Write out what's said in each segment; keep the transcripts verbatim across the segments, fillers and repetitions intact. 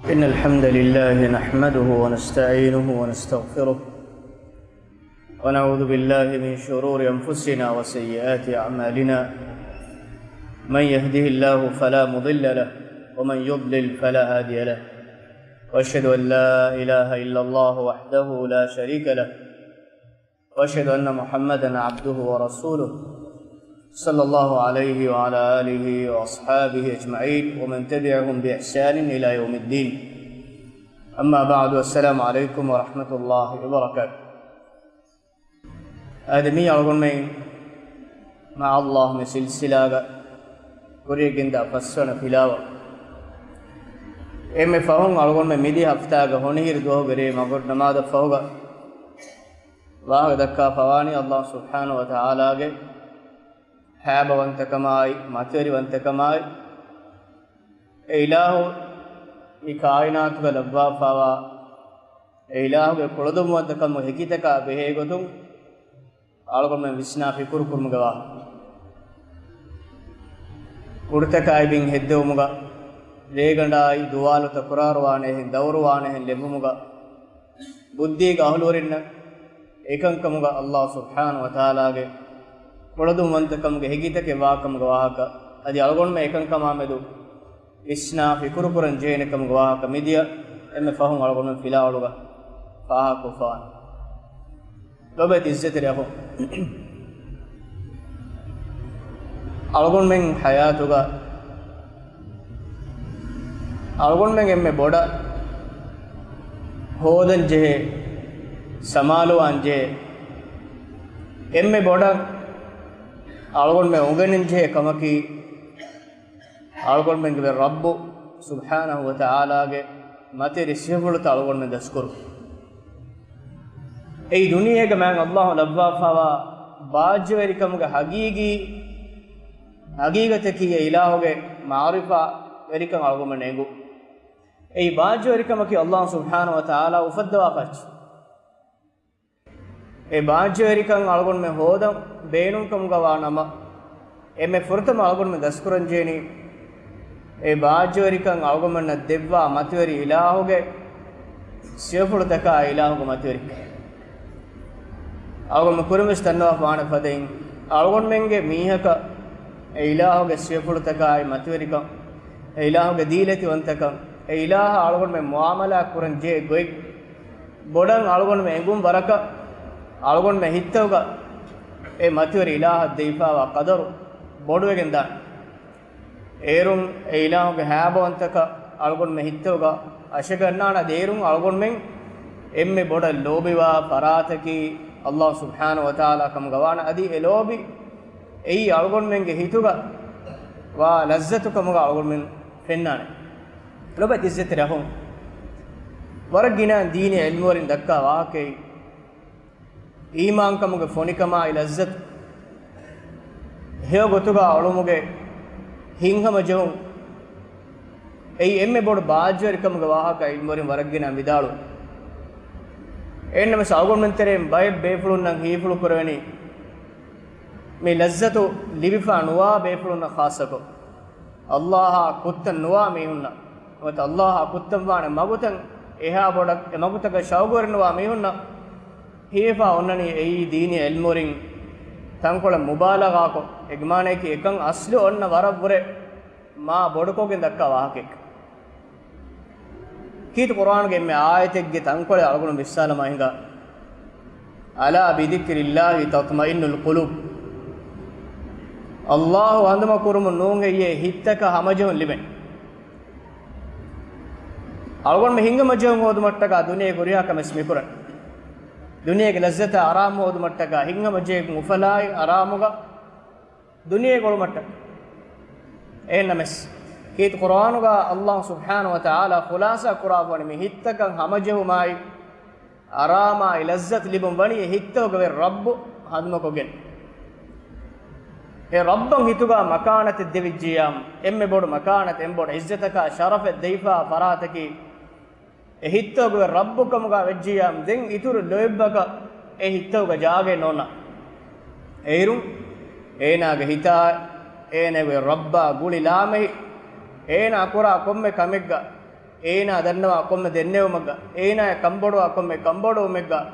إن الحمد لله نحمده ونستعينه ونستغفره، ونعوذ بالله من شرور أنفسنا وسيئات أعمالنا. من يهده الله فلا مضل له، ومن يضلل فلا هادي له. وأشهد أن لا إله إلا الله وحده لا شريك له، وأشهد أن محمدا عبده ورسوله، صلى الله عليه وعلى آله وأصحابه أجمعين ومن تبعهم بإحسان إلى يوم الدين. أما بعد، السلام عليكم ورحمة الله وبركاته. އާދެ، މީ އަޅުގަނޑުމެން މާ ﷲ މި ސިލްސިލާގަ ކުރިޔަށް ގެންދާ ފަސްވަނަ ފިލާވަޅު. އެންމެ ފަހުން އަޅުގަނޑުމެން މިދިޔަ ހަފްތާގަ ހޮނިހިރު ދުވަހުގެ ރޭ މަޣުރިބް ނަމާދަށް ފަހުގަ ވާހަކަ ދައްކާފަވާނީ ﷲ ސުބްޙާނަހޫ ވަތަޢާލާގެ ހައިބަވަންތަކަމާއި، މަތިވެރިވަންތަކަމާއި، އެ އިލާހު މި ކާއިނާތުގަ ލައްވާފަވާ އެ އިލާހުގެ ކުޅަދުންވަންތަކަމުގެ ހެކިތަކާ ބެހޭގޮތުން އަޅުގަނޑުމެން ވިސްނާ ފިކުރު ކުރުމުގެ ވާހަކަ. ކުޑަތަކާއި ބިން ހެއްދެވުމުގަ، ރޭގަނޑާއި ދުވާލުތައް ކުރާރުވާނެހެން، ދައުރުވާނެހެން ލެއްވުމުގަ، ބުއްދީގެ އަހުލުވެރިންނަށް އެކަންކަމުގަ ﷲ ސުބްޙާނަހޫ ވަތަޢާލާގެ ކުޅަދުންވަންތަކަމުގެ ހެކިތަކެއް ވާކަމުގެ ވާހަކަ، އަދި އަޅުގަނޑުމެން އެކަންކަމާމެދު ވިސްނާ ފިކުރުކުރަން ޖެހޭނެ ކަމުގެ ވާހަކަ މިދިޔަ އެންމެ ފަހުން އަޅުގަނޑުމެން ފިލާވަޅުގަ ފާހަގަކޮށްފާނެ. ލޮބުވެތި އިއްޒަތްތެރި އަޚުން، އަޅުގަނޑުމެން ޙަޔާތުގަ އަޅުގަނޑުމެން އެންމެ ބޮޑަށް ހޯދަން ޖެހޭ، ސަމާލުވާން ޖެހޭ، އެންމެ ބޮޑަށް އަޅުގަނޑުމެން އުނގެނެން ޖެހޭ ކަމަކީ، އަޅުގަނޑުމެންގެ ރައްބު ސުބްޙާނަހޫ ވަތަޢާލާގެ މަތިވެރި ސިފަފުޅުތައް އަޅުގަނޑުމެން ދަސްކުރުން. އެއީ ދުނިޔޭގެ މާތް ﷲ ލައްވާފަވާ ބާއްޖަވެރިކަމުގެ ހަގީގީ، ހަގީގަތަކީ އެ އިލާހުގެ މަޢުރިފާ ވެރިކަން އަޅުގަނޑުމެން އެނގުން. އެއީ ބާއްޖަވެރިކަމަކީ ﷲ ސުބްޙާނަހޫ ވަތަޢާލާ އުފައްދަވާފަ އެއްޗެއް. އެ ބާއްޖަވެރިކަން އަޅުގަނޑުމެން ހޯދަން ބޭނުންކަމުގަ ވާ ނަމަ، އެންމެ ފުރަތަމަ އަޅުގަނޑުމެން ދަސްކުރަންޖެހެނީ، އެ ބާއްޖަވެރިކަން އަޅުގަނޑުމެންނަށް ދެއްވާ މަތިވެރި އިލާހުގެ ސިފަފުޅުތަކާ އެ އިލާހުގެ މަތިވެރިކަން. އަޅުގަނޑުމެން ކުރިންވެސް ދަންނަވާފަވާނެ ފަދައިން، އަޅުގަނޑުމެންގެ މީހަކަށް އެ އިލާހުގެ ސިފަފުޅުތަކާއި މަތިވެރިކަން، އެ އިލާހުގެ ދީލަތިވަންތަކަން، އެ އިލާހަށް އަޅުގަނޑުމެން މުޢާމަލާތް ކުރަން ޖެހޭ ގޮތް، ބޮޑަށް އަޅުގަނޑުމެން އެނގުން ވަރަކަށް، އަޅުގަނޑުމެން ހިތަށް އެ މަތިވެރި އިލާހަށް ދެވިފަވާ ޤަދަރު ބޮޑުވެގެން ދާނެ. އޭރުން އެ އިލާހުގެ ހައިބަވަންތަކަން އަޅުގަނޑުމެން ހިތަށް އަށަގަންނާނެ. އަދި އޭރުން އަޅުގަނޑުމެން އެންމެ ބޮޑަށް ލޯބިވާ ފަރާތަކީ ﷲ ސުބްޙާނަހޫ ވަތަޢާލާ ކަމުގަ ވާނެ. އަދި އެ ލޯބި އެއީ އަޅުގަނޑުމެންގެ ހިތުގަ ވާ ލައްޒަތު ކަމުގަ އަޅުގަނޑުމެން ފެންނާނެ. ލޮބުވެތި އިއްޒަތްތެރި އަޚުން، ވަރަށް ގިނަ ދީނީ ޢިލްމުވެރިން ދައްކާ ވާހަކައެއް، އީމާންކަމުގެ ފޮނިކަމާއި ލައްޒަތު، ހެޔޮ ގޮތުގަ އުޅުމުގެ ހިތްހަމަޖެހުން، އެއީ އެންމެ ބޮޑު ބާއްޖަވެރިކަމުގެ ވާހަކަ ޢިލްމުވެރިން ވަރަށް ގިނަ ވިދާޅުވި. އެހެންނަމަވެސް އަޅުގަނޑުމެން ތެރެއިން ބައެއް ބޭފުޅުންނަށް ހީފުޅު ކުރެވެނީ، މި ލައްޒަތު ލިބިފަ ނުވާ ބޭފުޅުންނަށް ޚާއްޞަކޮށް، ﷲ އާ ކުއްތަން ނުވާ މީހުންނަށް، ނުވަތަ ﷲ އާ ކުއްތަން ވާނެ މަގުތައް އެހާ ބޮޑަށް އެ މަގުތަކަށް ޝައުގުވެރިނުވާ މީހުންނަށް ހީފާ އޮންނަނީ. އެއީ ދީނީ ޢިލްމުވެރިން ތަންކޮޅެއް މުބާލަޣާކޮށް، އެގެ މާނައަކީ އެކަން އަސްލު އޮންނަ ވަރަށްވުރެ މާ ބޮޑުކޮށްގެން ދައްކާ ވާހަކައެއް. ކީރިތި ޤުރްއާނުގެ އެންމެ އާޔަތެއްގެ ތަންކޮޅެއް އަޅުގަނޑު ވިއްސާލަމާ ހިނގާ، ألا بذكر الله تطمئن القلوب. ﷲ ހަނދުމަ ކުރުމުން ނޫން ހެއްޔޭ ހިތްތަކަށް ހަމަޖެހުން ލިބެން. އަޅުގަނޑުމެން ހިތްހަމަޖެހުން ހޯދުމަށްޓަކާ ދުނިޔޭގެ ހުރިހާ ކަމެއް މިކުރަން. ދުނިޔޭގެ ލައްޒަތާ އަރާމު ހޯދުމަށްޓަކާ ހިތްހަމަޖެހުން އުފަލާއި އަރާމުގަ ދުނިޔޭގަ އުޅުމަށްޓަކާ. އެހެންނަމަވެސް، ކީރިތި ޤުރްއާނުގަ ﷲ ސުބްޙާނަހޫ ވަތަޢާލާ ޚުލާޞާ ކުރާފަވަނީ މި ހިތްތަކަށް ހަމަޖެހުމާއި، އަރާމާއި ލައްޒަތު ލިބުން ވަނީ އެ ހިތަކުގެ ރައްބު ހަނދުމަކޮށްގެން. އެ ރައްބަށް ހިތުގަ މަކާނަތެއް ދެވިއްޖިއްޔާމު، އެންމެ ބޮޑު މަކާނަތެއް، އެންމެ ބޮޑު އިއްޒަތަކާ ޝަރަފެއް ދެވިފަ ފަރާތަކީ، އެ ހިތަކުގެ ރައްބު ކަމުގަ ވެއްޖިއްޔާމު، ދެން އިތުރު ލޯތްބަކަށް އެ ހިތަކުގަ ޖާގައެއް ނޯންނާނެ. އޭރުން އޭނާގެ ހިތާ، އޭނާގެ ރައްބާ ގުޅި ލާމެހި، އޭނާ ކުރާ ކޮންމެ ކަމެއްގަ އޭނާ ދަންނަވާ ކޮންމެ ދެންނެވުމަކަށް، އޭނާއަށް ކަންބޮޑުވާ ކޮންމެ ކަންބޮޑުވުމެއްގަ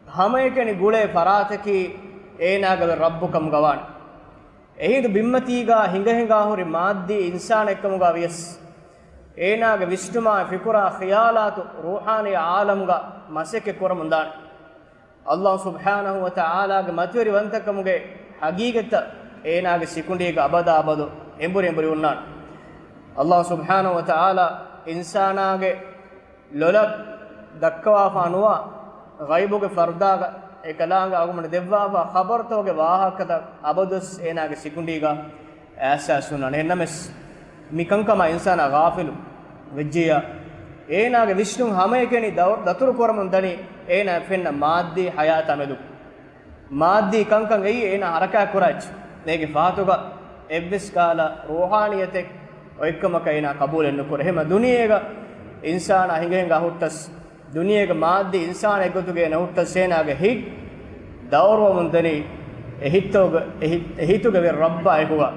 ހަމައެކަނި ގުޅޭ ފަރާތަކީ އޭނާގެ ރައްބު ކަމުގަ ވާނެ. އެހިނދު ބިންމަތީގަ ހިނގަހިނގާ ހުރި މާއްދީ އިންސާނެއްކަމުގަ ވިޔަސް، އޭނާގެ ވިސްނުމާއި ފިކުރާ ޚިޔާލާތު ރޫޙާނީ ޢާލަމުގަ މަސައްކަތް ކުރަމުން ދާނެ. ﷲ ސުބްޙާނަހޫ ވަތަޢާލާގެ މަތިވެރިވަންތަކަމުގެ ޙަޤީޤަތްތައް އޭނާގެ ސިކުނޑީގަ އަބަދާ އަބަދު އެނބުރި އެނބުރި އޮންނާނެ. ﷲ ސުބްޙާނަހޫ ވަތަޢާލާ އިންސާނާގެ ލޮލަށް ދައްކަވާފާ ނުވާ، ޣައިބުގެ ފަރުދާގަ އެކަލާނގެ އަޅުގަނޑު ދެއްވާފާ ޚަބަރުތަކުގެ ވާހަކަތައް އަބަދުވެސް އޭނާގެ ސިކުނޑީގަ އިޙްސާސް ނުވާނެ. އެހެންނަމަވެސް، މި ކަންކަމާ އިންސާނާ ޣާފިލު ވެއްޖިއްޔާ، އޭނާގެ ވިސްނުން ހަމައެކަނި ދައު-، ދަތުރު ކުރަމުން ދަނީ އޭނާ ފެންނަ މާއްދީ ޙަޔާތާ މެދު. މާއްދީ ކަންކަން އެއީ އޭނާ ހަރަކާތް ކުރާ އެއްޗެއް. އޭގެ ފަހަތުގަ އެއްވެސް ކަހަލަ ރޫޙާނިއްޔަތެއް އޮތްކަމަކަށް އޭނާ ޤަބޫލެއް ނުކުރޭ. އެހެންމަ ދުނިޔޭގަ އިންސާނާ ހިނގަހިނގާ ހުއްޓަސް، ދުނިޔޭގަ މާއްދީ އިންސާނެއް ގޮތުގައި ނުހުއްޓަސް އޭނާގެ ހިތް ދައުރުވަމުން ދަނީ އެ ހިތުގެ، އެ ހި-، އެ ހިތުގެ ވެރި ރައްބާ އެކުގަ،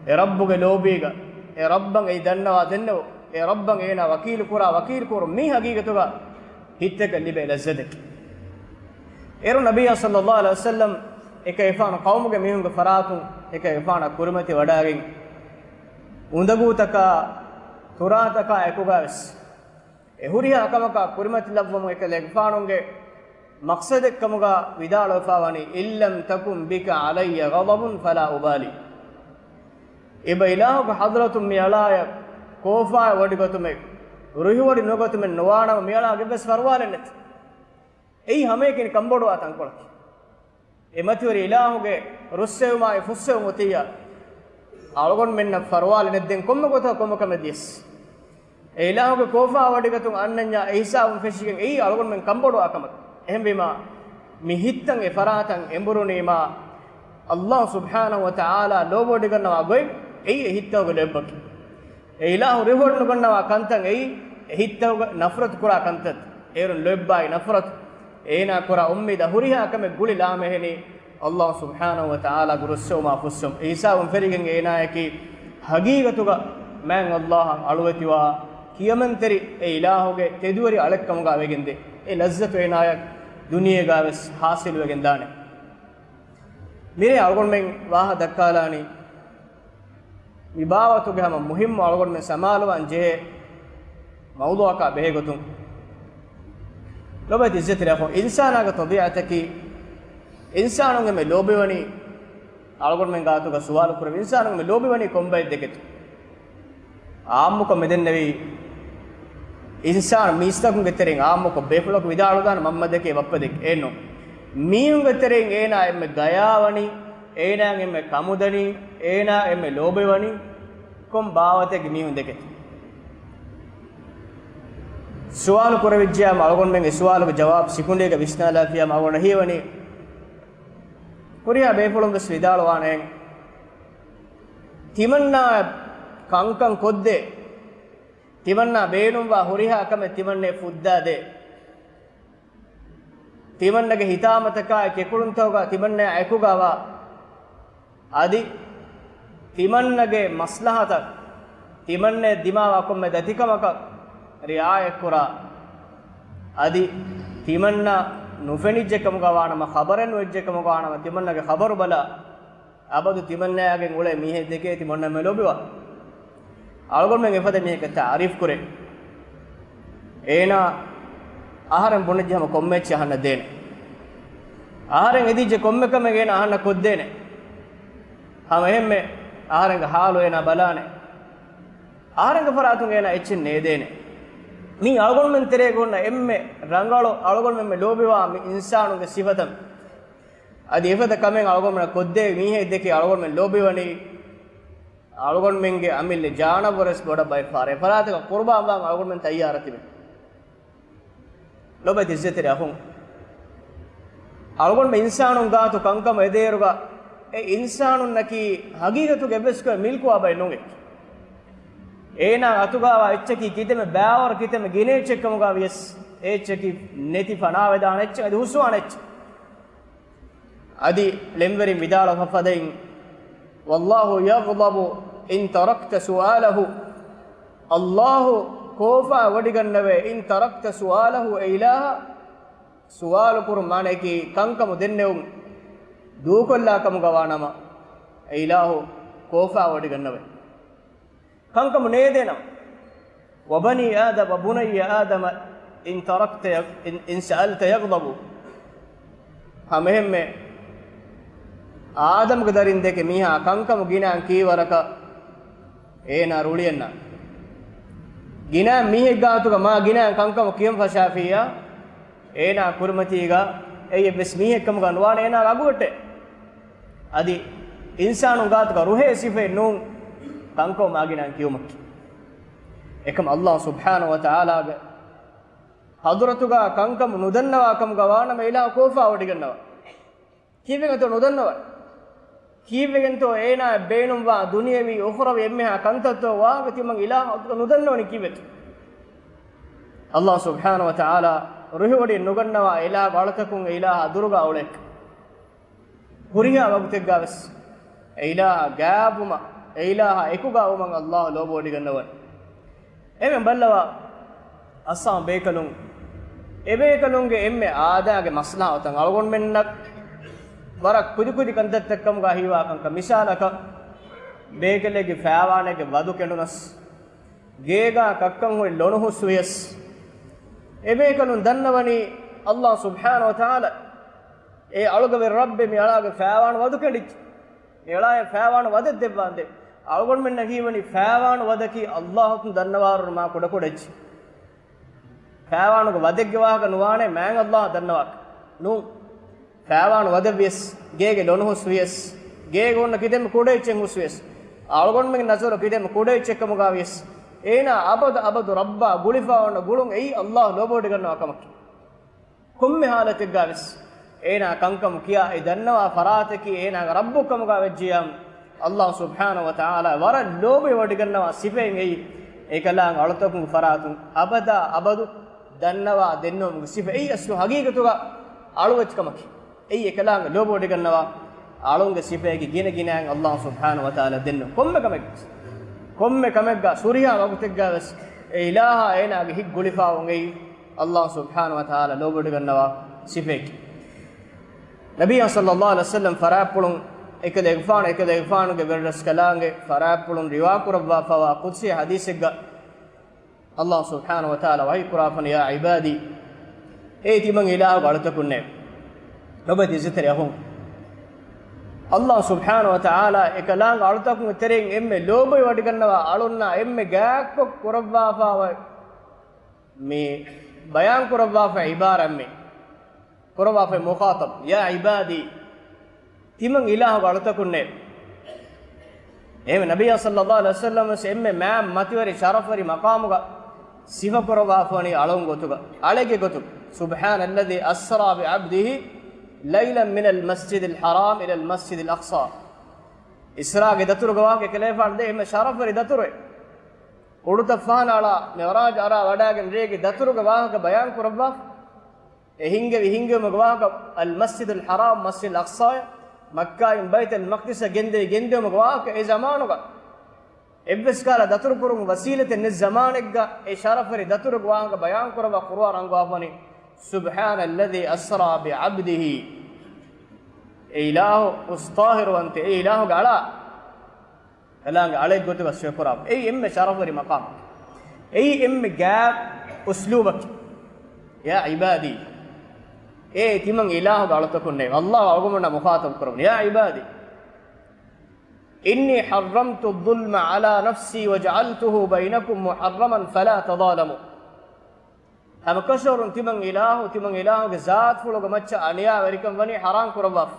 އެ ރައްބުގެ ލޯބީގަ، އެ ރައްބަށް އެއީ ދަންނަވާ ދެންނެވު، އެ ރައްބަށް އޭނާ ވަކީލު ކުރާ ވަކީލު ކުރުން މީ ހަގީގަތުގަ ހިތަކަށް ލިބޭ ލައްޒަތެކޭ. އޭރު ނަބިއްޔާ ޞައްލައްލާހު ޢަލައިހި ވަސައްލަމް އެކަލޭގެފާނު ޤައުމުގެ މީހުންގެ ފަރާތުން އެކަލޭގެފާނަށް ކުރިމަތި ވަޑައިގެން އުނދަގޫތަކާ، ތުރާތަކާ އެކުގަވެސް އެ ހުރިހާ ކަމަކާ ކުރިމަތިލައްވަމުން އެކަލޭގެފާނުގެ މަޤްޞަދެއްކަމުގަ ވިދާޅުވެފާވަނީ، "إن لم تكن بك علي غضب فلا أبالي." އެބަ އިލާހުގެ ޙަޟްރަތުން މިއަޅާއަށް ކޯފާވެވޮޑިގަތުމެއް، ރުހިވޮޑި ނުގަތުމެއް ނުވާނަމަ މިއަޅާގެ އެއްވެސް ފަރުވާލެއް ނެތް. އެއީ ހަމައެކަނި ކަންބޮޑުވާ ތަންކޮޅަކީ. އެ މަތިވެރި އިލާހުގެ ރުއްސެވުމާއި ފުއްސެވުމުން އޮތިއްޔާ، އަޅުގަނޑުމެންނަށް ފަރުވާލެއް ނެތް ދެން ކޮންމެ ގޮތަކަށް ކޮންމެ ކަމެއް ދިޔަސް. އެ އިލާހުގެ ކޯފާވޮޑިގަތުން އަންނަންޏާ އެ ހިސާބުން ފެށިގެން އެއީ އަޅުގަނޑުމެން ކަންބޮޑުވާ ކަމަކަށް. އެހެންވީމާ، މި ހިތްތައް އެ ފަރާތަށް އެނބުރުނީމާ، ﷲ ސުބްޙާނަހޫ ވަތަޢާލާ ލޯބިވޮޑިގަންނަވާ ގޮތް އެއީ އެ ހިތްތަކުގެ ލޯތްބަކީ. އެ އިލާހު ރުހިވޮޑިނުގަންނަވާ ކަންތައް އެއީ އެ ހިތްތަކުގެ ނަފްރަތު ކުރާ ކަންތައް. އޭރުން ލޯތްބާއި ނަފްރަތު، އޭނާ ކުރާ އުއްމީދާ ހުރިހާ ކަމެއް ގުޅި ލާމެހެނީ ﷲ ސުބްޙާނަހޫ ވަތަޢާލާގެ ރުއްސެވުމާ ފުއްސެވުމުން. އެ ހިސާބުން ފެށިގެން އޭނާއަކީ ހަގީގަތުގަ މާތް ﷲ އަށް އަޅުވެތިވާ، ކިޔަމަންތެރި އެ އިލާހުގެ ތެދުވެރި އަޅެއްކަމުގަ ވެގެންދޭ. އެ ލައްޒަތު އޭނާއަށް ދުނިޔޭގަވެސް ޙާޞިލުވެގެންދާނެ. މިރޭ އަޅުގަނޑުމެން ވާހަކަ ދައްކާލާނީ، މި ބާވަތުގެ ހަމަ މުހިއްމު އަޅުގަނޑުމެން ސަމާލުވާން ޖެހޭ މައުޟޫޢަކާ ބެހޭގޮތުން. ލޮބުވެތި އިއްޒަތްތެރި އަޚުން، އިންސާނާގެ ޠަބީޢަތަކީ، އިންސާނުން އެންމެ ލޯބިވަނީ، އަޅުގަނޑުމެން ގާތުގަ ސުވާލު ކުރެވި، އިންސާނުން އެންމެ ލޯބިވަނީ ކޮން ބައެއް ދެކެތޯ؟ އާއްމުކޮށް މި ދެންނެވީ، އިންސާނު މީސްތަކުންގެ ތެރެއިން އާއްމުކޮށް ބޭފުޅަކު ވިދާޅުވެދާނެ މަންމަ ދެކޭ ބައްޕަ ދެކޭ އެއްނު. މީހުންގެ ތެރެއިން އޭނާ އެންމެ ގަޔާވަނީ، އޭނާއަށް އެންމެ ކަމުދަނީ، އޭނާ އެންމެ ލޯބިވަނީ ކޮން ބާވަތެއްގެ މީހުން ދެކެތޯ؟ ސުވާލު ކުރެވިއްޖެޔާމަ އަޅުގަނޑުމެން އެ ސުވާލުގެ ޖަވާބު ސިކުނޑީގަ ވިސްނާލާފިޔާމަ އަޅުގަނޑަށް ހީވަނީ، ހުރިހާ ބޭފުޅުން ވެސް ވިދާޅުވާނެ، ތިމަންނާ ކަންކަން ކޮށްދޭ، ތިމަންނާ ބޭނުންވާ ހުރިހާ ކަމެއް ތިމަންނައަށް ފުއްދާދޭ. ތިމަންނަގެ ހިތާމަތަކާއި ކެކުޅުންތަކުގަ ތިމަންނައާ އެކުގަވާ، އަދި ތިމަންނަގެ މަސްލަހަތަށް ތިމަންނައަށް ދިމާވާ ކޮންމެ ދަތިކަމަކަށް ރިޢާޔަތްކުރާ، އަދި ތިމަންނަ ނުފެނިއްޖެ ކަމުގަ ވާނަމަ، ޚަބަރެއް ނުއެއްޖެ ކަމުގަ ވާނަމަ، ތިމަންނަގެ ޚަބަރު ބަލާ، އަބަދު ތިމަންނައާގެން އުޅޭ މީހެއް ދެކޭ ތިމަންނަ އެންމެ ލޯބިވާ. އަޅުގަނޑުމެން އެފަދަ މީހަކަށް ތަޢާރީފް ކުރޭ. އޭނާ އަހަރެން ބުނެއްޖެ ހަމަ ކޮންމެ އެއްޗެއް އަހަންނަށް ދޭނެ. އަހަރެން އެދިއްޖެ ކޮންމެ ކަމެއް އޭނާ އަހަންނަށް ކޮށްދޭނެ. ހަމަ އެހެންމެ އަހަރެންގެ ހާލު އޭނާ ބަލާނެ. އަހަރެންގެ ފަރާތުން އޭނާ އެއްޗެއް ނޭދޭނެ. މީ އަޅުގަނޑުމެން ތެރޭގަ އޮންނަ އެންމެ ރަނގަޅު، އަޅުގަނޑުމެން އެންމެ ލޯބިވާ މި އިންސާނުންގެ ސިފަތައް. އަދި އެފަދަ ކަމެއް އަޅުގަނޑުމެންނަށް ކޮށްދޭ މީހެއް ދެކެ އަޅުގަނޑުމެން ލޯބިވަނީ، އަޅުގަނޑުމެންގެ އަމިއްލަ ޖާނަވަރުވެސް ބޮޑަށް ބައިފާރޭ ފަރާތަކަށް ޤުރުބާންވާން އަޅުގަނޑުމެން ތައްޔާރަށް ތިބެ. ލޮބުވެތި އިއްޒަތްތެރި އަޚުން، އަޅުގަނޑުމެން އިންސާނުން ގާތު ކަންކަމަށް އެދޭއިރުގަ، އެ އިންސާނުންނަކީ ހަގީގަތުގަ އެއްވެސް ކޮއެއް މިލްކުވާ ބައެއް ނޫން. އޭނާ އަތުގަވާ އެއްޗަކީ ކިތަންމެ ބާވަރު، ކިތަންމެ ގިނަ އެއްޗެއް ކަމުގަ ވިޔަސް، އެ އެއްޗަކީ ނެތި ފަނާވެދާނެ އެއްޗެއް، އަދި ހުސްވާނެ އެއްޗެއް. އަދި ޅެންވެރިން ވިދާޅުވި ފަދައިން، "والله يغضب إن تركت سؤاله." ﷲ ކޯފާވޮޑިގަންނަވޭ. إن تركت سؤاله، އެ އިލާހަށް ސުވާލު ކުރުން، މާނައަކީ ކަންކަމު ދެންނެވުން ދޫކޮށްލާ ކަމުގަ ވާނަމަ، އެ އިލާހު ކޯފާވޮޑިގަންނަވޭ. ކަންކަމު ނޭދޭނަމަ. وبني آدم، وبني آدم إن تركت يغ-، إن، إن سألت يغضب. ހަމައެހެންމެ އާދަމްގެ ދަރިން ދެކެ މީހާ ކަންކަމު ގިނައިން ކީވަރަކަށް އޭނާ ރުޅިއަންނާނެ. ގިނައިން މީހެއް ގާތުގަ މާ ގިނައިން ކަންކަމު ކިޔަން ފަށާފިއްޔާ، އޭނާ ކުރިމަތީގަ އެއްވެސް މީހެއް ކަމުގަ ނުވާނެ އޭނާ އަގުވެއްޓެ. އަދި އިންސާނުން ގާތުގަ ރުހޭ ސިފައެއް ނޫން ކަންކަމު މާގިނައިން ކިޔުމަކީ. އެކަމް ﷲ ސުބްޙާނަހޫ ވަތަޢާލާގެ ޙަޟްރަތުގަ ކަންކަމު ނުދަންނަވާ ކަމުގަ ވާނަމަ އިލާހު ކޯފާވޮޑިގަންނަވާ. ކީއްވެގެންތޯ ނުދަންނަވާ؟ ކީއްވެގެންތޯ އޭނާއަށް ބޭނުންވާ ދުނިޔެވީ އުޚްރަވީ އެންމެހާ ކަންތައްތޯ ވާހަކަ ތިމަން އިލާހު ނުދަންނަވަނީ ކީއްވެތޯ؟ ﷲ ސުބްޙާނަހޫ ވަތަޢާލާ ރުހިވޮޑި ނުގަންނަވާ އިލާހު އަޅުތަކުން އެ އިލާހާ ދުރުގަ އުޅޭކަށް. ހުރިހާ ވަގުތެއްގަވެސް އެ އިލާހާ ގާތްވުމަށް، އެ އިލާހާ އެކުގަ ވުމަށް ﷲ ލޯބިވޮޑިގަންނަވަން. އެމެން ބައްލަވާ، އައްސާމް ބޭކަލުން، އެބޭކަލުންގެ އެންމެ އާދައިގެ މަސްލަހަތަށް އަޅުގަނޑުމެންނަށް ވަރަށް ކުދިކުދި ކަންތައްތައް ކަމުގަ ހީވާކަންކަން. މިސާލަކަށް، ބޭކަލެއްގެ ފައިވާނެއްގެ ވަދު ކެނޑުނަސް، ގޭގާ ކައްކަން ހުރި ލޮނު ހުސްވިޔަސް، އެބޭކަލުން ދަންނަވަނީ ﷲ ސުބްޙާނަހޫ ވަތަޢާލާ، އޭ އަޅުގަވެރި ރައްބޭ، މި އަޅާގެ ފައިވާނު ވަދު ކެނޑިއްޖެ. މި އަޅާއަށް ފައިވާނު ވަދެއް ދެއްވާނދޭ. އަޅުގަނޑުމެންނަށް ހީވަނީ ފައިވާނު ވަދަކީ ﷲ އަތުން ދަންނަވާއިރު މާ ކުޑަކުޑަ އެއްޗެއް. ފައިވާނުގެ ވަދެއްގެ ވާހަކަ ނުވާނެ މާތް ﷲ އަށް ދަންނަވާކަށް. ނޫން. ފައިވާނު ވަދެއްވިޔަސް، ގޭގެ ލޮނު ހުސްވިޔަސް، ގޭގަ ހުންނަ ކިތަންމެ ކުޑަ އެއްޗެއް ހުސްވިޔަސް، އަޅުގަނޑުމެންގެ ނަޒަރު ކިތަންމެ ކުޑަ އެއްޗެއް ކަމުގަ ވިޔަސް، އޭނާ އަބަދު އަބަދު ރައްބާ ގުޅިފަ އޮންނަ ގުޅުން އެއީ ﷲ ލޯބިވޮޑިގަންނަވާ ކަމަކީ. ކޮންމެ ހާލަތެއްގަވެސް އޭނާ ކަންކަމު ކިޔާ އެ ދަންނަވާ ފަރާތަކީ އޭނާގެ ރައްބު ކަމުގަ ވެއްޖިޔާ، ﷲ ސުބްޙާނަހޫ ވަތަޢާލާ ވަރަށް ލޯބިވޮޑިގަންނަވާ ސިފައެއް އެއީ. އެކަލާނގެ އަޅުތަކުންގެ ފަރާތުން އަބަދާ އަބަދު ދަންނަވާ ދެންނެވުމުގެ ސިފަ އެއީ. އަސްލު ހަގީގަތުގަ އަޅުވެތިކަމަކީ. އެއީ އެކަލާނގެ ލޯބިވޮޑިގަންނަވާ އަޅުންގެ ސިފައަކީ ގިނަ ގިނައިން ﷲ ސުބްޙާނަހޫ ވަތަޢާލާ ދެންނެވުން. ކޮންމެ ކަމެއް، ކޮންމެ ކަމެއްގަ ހުރިހާ ވަގުތެއްގަވެސް އެ އިލާހާ އޭނާގެ ހިތް ގުޅިފަ އޮން އެއީ ﷲ ސުބްޙާނަހޫ ވަތަޢާލާ ލޯބިވޮޑިގަންނަވާ ސިފައަކީ. ނަބިއްޔާ ޞައްލައްލާހު ޢަލައިހި ވަސައްލަމް ފަރާތްޕުޅުން އެކަލޭގެފާނު، އެކަލޭގެފާނުގެ ވެރިރަސްކަލާނގެ ފަރާތްޕުޅުން ރިވާކުރައްވާފަވާ ޤުދުސީ ޙަދީޘެއްގަ ﷲ ސުބްޙާނަހޫ ވަތަޢާލާ ވަޙީ ކުރާފަނި، يا عبادي، އޭ ތިމަން އިލާހުގެ އަޅުތަކުންނޭ، ނުބަތި އިއްޒަތްތެރި އަޚުން. ﷲ ސުބްޙާނަހޫ ވަތަޢާލާ އެކަލާނގެ އަޅުތަކުންގެ ތެރެއިން އެންމެ ލޯބިވޮޑިގަންނަވާ އަޅުންނާ އެންމެ ގާތްކޮށް ކުރައްވާފަވާ މި ބަޔާން ކުރައްވާފަ ޢިބާރާތް މި ކުރައްވާފައި މުޚާޠަބް، يا عبادي، ތިމަން އިލާހުގެ އަޅުތަކުންނޭ. އެހެން ނަބިއްޔާ ޞައްލައްލާހު ޢަލައިހި ވަސައްލަމަ ވެސް އެންމެ މާތް މަތިވެރި ޝަރަފުވެރި މަޤާމުގަ ސިފަކުރައްވާފަވަނީ އަޅުން ގޮތުގަ، އަޅެއްގެ ގޮތުގަ. سبحان الذي أسرى بعبده ليلا من المسجد الحرام إلى المسجد الأقصى. އިސްރާގެ ދަތުރުގެ ވާހަކަ އެކަލޭގެފާނު ދޭ އެންމެ ޝަރަފުވެރި ދަތުރެއް. އުޑުތައް ފަހަނަ އަޅާ މިޢުރާޖު އަރާ ވަޑައިގެން ރޭގެ ދަތުރުގެ ވާހަކަ ބަޔާން ކުރައްވާފަ. އެ ހިންގެވި ހިންގެވުމުގެ ވާހަކަ، އަލްމަސްޖިދުލް ޙަރާމް، މަސްޖިދުލް އަޤްޞާއަށް މައްކާއިން ބައިތުލް މަޤްދިސަށް ގެންދެވި ގެންދެވުމުގެ ވާހަކަ. އެ ޒަމާނުގަ އެއްވެސް ކަހަލަ ދަތުރު ކުރުމުގެ ވަސީލަތެއް ނެތް ޒަމާނެއްގަ އެ ޝަރަފުވެރި ދަތުރުގެ ވާހަކަ ބަޔާން ކުރައްވާ ޤުރުއާން ރަނގަޅުވާފަވަނީ، سبحان الذي أسرى بعبده. އެ އިލާހު އުސް ޠާހިރުވަންތެ، އެ އިލާހުގެ އަޅާ ކަލާނގެ އަޅެއް ގޮތުގަ ސިފަކުރާ. އެއީ އެންމެ ޝަރަފުވެރި މަޤާމެއް. އެއީ އެންމެ ގާތް އުސްލޫބަކީ. يا عبادي، އޭ ތިމަން އިލާހުގެ އަޅުތަކުންނޭ. ﷲ އަޅުގަނޑުމެންނާ މުޚާޠަބު ކުރައްވަނީ، يا عبادي إني حرمت الظلم على نفسي وجعلته بينكم محرما فلا تظالموا. ހަމަކަށަވަރުން ތިމަން އިލާހު، ތިމަން އިލާހުގެ ޒާތުފުޅުގެ މައްޗަށް އަނިޔާވެރިކަން ވަނީ ޙަރާމް ކުރައްވާފަ.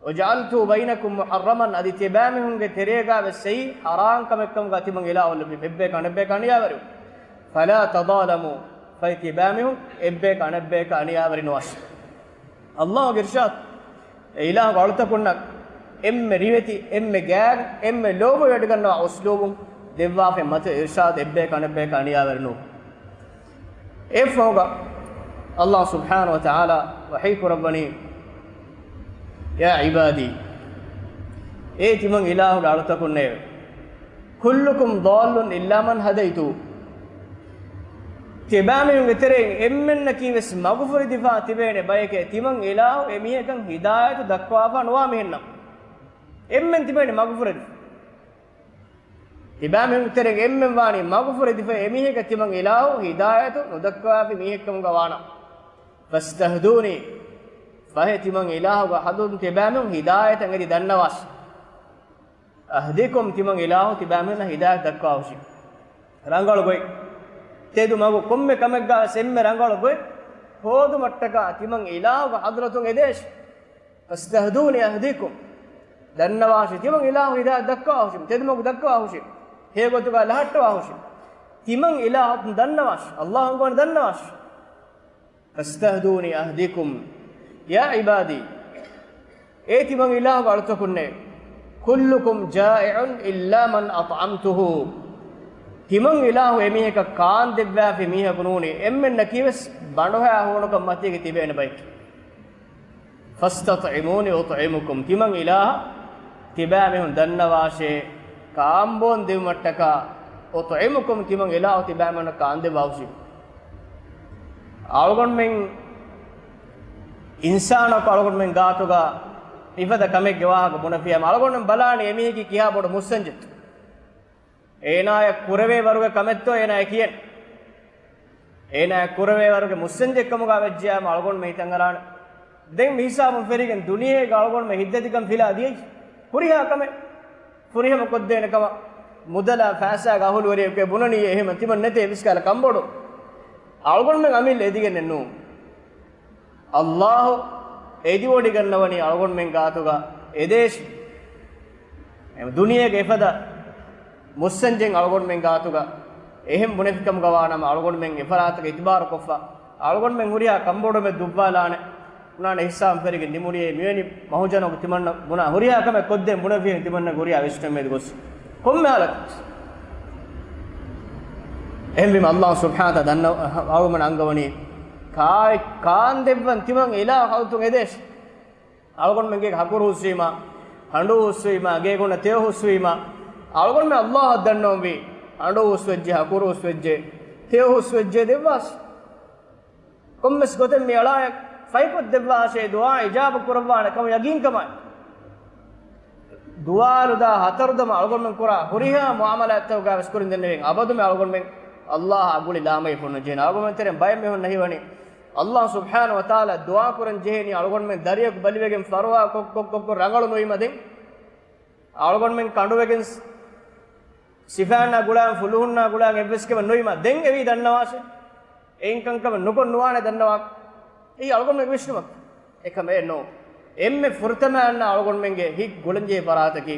وجعلته بينكم محرما، އަދި ތިބާމީހުންގެ ތެރޭގަވެސް އެއީ ޙަރާމް ކަމެއްކަމުގަ ތިމަން އިލާހު އެއްބަޔަކަށް އަނެއްބަޔަކަށް އަނިޔާވެރިވުން. فلا تظالموا، ފަހެ ތިބާމީހުން އެއްބަޔަކަށް އަނެއްބަޔަކަށް އަނިޔާވެރި ނުވާށި. ﷲގެ އިރްޝާދު، އެ އިލާހުގެ އަޅުތަކުންނަށް އެންމެ ރިވެތި، އެންމެ ގާތް، އެންމެ ލޯބިވެޑިގަންނަވާ އުސްލޫބުން ދެއްވާފައި މަތި އިރްޝާދު، އެއްބަޔަކަށް އަނެއްބަޔަކަށް އަނިޔާވެރި ނުވުން. އެއަށްފަހުގަ ﷲ ސުބްޙާނަހޫ ވަތަޢާލާ ވަޙީ ކުރައްވަނީ، يا عبادي، އޭ ތިމަން އިލާހުގެ އަޅުތަކުންނޭވެ. كلكم ضال إلا من هديت. ތިބާމީހުންގެ ތެރެއިން އެންމެންނަކީވެސް މަގުފުރެދިފާ ތިބޭނެ ބަޔެކޭ، ތިމަން އިލާހު އެމީހަކަށް ހިދާޔަތު ދައްކަވާފާ ނުވާ މިހެންނަމަ. އެންމެން ތިބޭނެ މަގުފުރެދި. ތިބާމީހުންގެ ތެރެއިން އެންމެން ވާނީ މަގުފުރެދިފަ އެމީހަކަށް ތިމަން އިލާހު ހިދާޔަތު ނުދައްކަވާފި މީހެއްކަމުގަ ވާނަމަ. فاستهدوني، ފަހެ ތިމަން އިލާހުގެ ޙަޟްރަތުން ތިބާމީހުން ހިދާޔަތަށް އެދި ދަންނަވާށި. أهدكم، ތިމަން އިލާހު ތިބާމީހުންނަށް ހިދާޔަތު ދައްކަވާހުށި. ރަނގަޅު ގޮތް، ތެދު މަގު، ކޮންމެ ކަމެއްގަވެސް އެންމެ ރަނގަޅު ގޮތް ހޯދުމަށްޓަކާ ތިމަން އިލާހުގެ ޙަޟްރަތުން އެދޭށި. فاستهدوني أهدكم، ދަންނަވާށި، ތިމަން އިލާހު ހިދާޔަތު ދައްކަވާހުށި، ތެދު މަގު ދައްކަވާހުށި، ހެޔޮ ގޮތުގަ ލަހައްޓަވާހުށި. ތިމަން އިލާހު ދަންނަވާށި، ﷲ އަންގަވަނީ ދަންނަވާށި. فاستهدوني أهدكم يا عبادي، އޭ ތިމަން އިލާހުގެ އަޅުތަކުންނޭ. كلكم جائع إلا من أطعمته، ތިމަން އިލާހު އެމީހަކަށް ކާންދެއްވާފި މީހަކު ނޫނީ، އެންމެންނަކީވެސް ބަނޑުހައި ހޫނުކަން މަތީގަ ތިބޭނެ ބައެއް. فاستطعموني أطعمكم، ތިމަން އިލާހަށް ތިބާމީހުން ދަންނަވާށޭ، ކާންބޯން ދެވުމަށްޓަކާ، أطعمكم، ތިމަން އިލާހު ތިބާމީހުންނަށް ކާންދެއްވާހުށި. އަޅުގަނޑުމެން އިންސާނަކު އަޅުގަނޑުމެން ގާތުގަ މިފަދަ ކަމެއްގެ ވާހަކަ ބުނެފިއްޔާމަ، އަޅުގަނޑުމެން ބަލާނީ އެމީހަކީ ކިހާ ބޮޑު މުއްސަންޖެއްތޯ. އޭނާޔަށް ކުރެވޭ ވަރުގެ ކަމެއްތޯ އޭނާ އެ ކިޔަން. އޭނާޔަށް ކުރެވޭ ވަރުގެ މުއްސަންޖެއްކަމުގަ ވެއްޖިއްޔާމަ އަޅުގަނޑުމެން ހިތަށް އަރާނެ. ދެން މި ހިސާބުން ފެށިގެން ދުނިޔޭގަ އަޅުގަނޑުމެން ހިތްދަތިކަން ފިލާ ދިޔައީ ހުރިހާ ކަމެއް. ފުރިހަމަ ކޮށްދޭނެ ކަމަށް މުދަލާ ފައިސާގެ އަހުލުވެރިޔަކު ބުނަނީ އެހެމަ ތިމަން ނެތޭ އެއްވެސް ކަހަލަ ކަންބޮޑު. އަޅުގަނޑުމެން އަމިއްލަ އެދިގެންނެއް ނޫން. ﷲ އެދިވޮޑިގަންނަވަނީ އަޅުގަނޑުމެން ގާތުގަ އެދޭށި. ދުނިޔޭގެ އެފަދަ މުއްސަންޖެއް އަޅުގަނޑުމެން ގާތުގަ އެހެން ބުނެފިކަމުގަ ވާނަމަ، އަޅުގަނޑުމެން އެފަރާތަކަށް އިތުބާރުކޮށްފަ، އަޅުގަނޑުމެން ހުރިހާ ކަންބޮޑުމެއް ދުއްވާލާނެ. ބުނާނެ ހިއްސާމަ ފެރިގެން ނިމުނީ މިވެނި މަހުޖަނަކު ތިމަންނަ ބުނާ ހުރިހާ ކަމެއް ކޮށްދޭން ބުނެފިހެން ތިމަންނަ ހުރިހާ ވެސްޓަމޭދު ގޮސް ކޮންމެ ހާލަތަކު. އެހެންވީމަ ﷲ ސުބްޙާނަހޫ ވަތަޢާލާ ދަންނަ އަޅުގަނޑު އަންގަވަނީ ކާ-، ކާން ދެއްވަން ތިމަން އިލާހު ޙަޟްރަތުން އެދޭށި. އަޅުގަނޑުމެންގެ ހަކުރު ހުސްވީމަ، ހަނޑޫ ހުސްވީމަ، ގޭގަނޑަށް ތެޔޮ ހުސްވީމަ، އަޅުގަނޑުމެން ﷲ އަށް ދަންނަވަންވީ، ހަނޑޫ ހުސްވެއްޖެ، ހަކުރު ހުސްވެއްޖެ، ތެޔޮ ހުސްވެއްޖެ ދެއްވާށި. ކޮންމެސް ގޮތެއް މި އަޅާޔަށް ފައިކޮށްދެއްވާށޭ، ދުޢާ އިޖާބަ ކުރައްވާނެ ކަމަށް ޔަގީންކަމާއި. ދުވާލުދާ ހަތަރުދަމަ އަޅުގަނޑުމެން ކުރާ ހުރިހާ މުޢާމަލާތްތަކުގަ ވެސް ކުރިން ދެންނެވިން. އަބަދުމެ އަޅުގަނޑުމެން ﷲ އަށް ގުޅި ލާމަޔަށް ފޮނުން ޖެހޭނެ. އަޅުގަނޑުމެން ތެރެއިން ބައެއް މީހުންނަށް ހީވަނީ ﷲ ސުބްޙާނަހޫ ވަތަޢާލާ ދުޢާ ކުރަން ޖެހޭނީ އަޅުގަނޑުމެން ދަރިއަކު ބަލިވެގެން ފަރުވާ ކޮށް ކޮށް ކޮށް ކޮށް ރަނގަޅު ނުވީމަ ދެން. އަޅުގަނޑުމެން ކަނޑުވެގެން ސިފައިންނާ ގުޅާން ފުލުހުންނާ ގުޅާން އެއްވެސް ކަމެއް ނުވީމަ ދެން އެވީ ދަންނަވާށޭ. އެއިން ކަންކަމެއް ނުކޮށް ނުވާނެ ދަންނަވާ. އެއީ އަޅުގަނޑުމެން ވިސްނުމަކީ. އެކަމެއް ނޫން. އެންމެ ފުރަތަމައަށް އަޅުގަނޑުމެންގެ ހިތް ގުޅަންޖެހޭ ފަރާތަކީ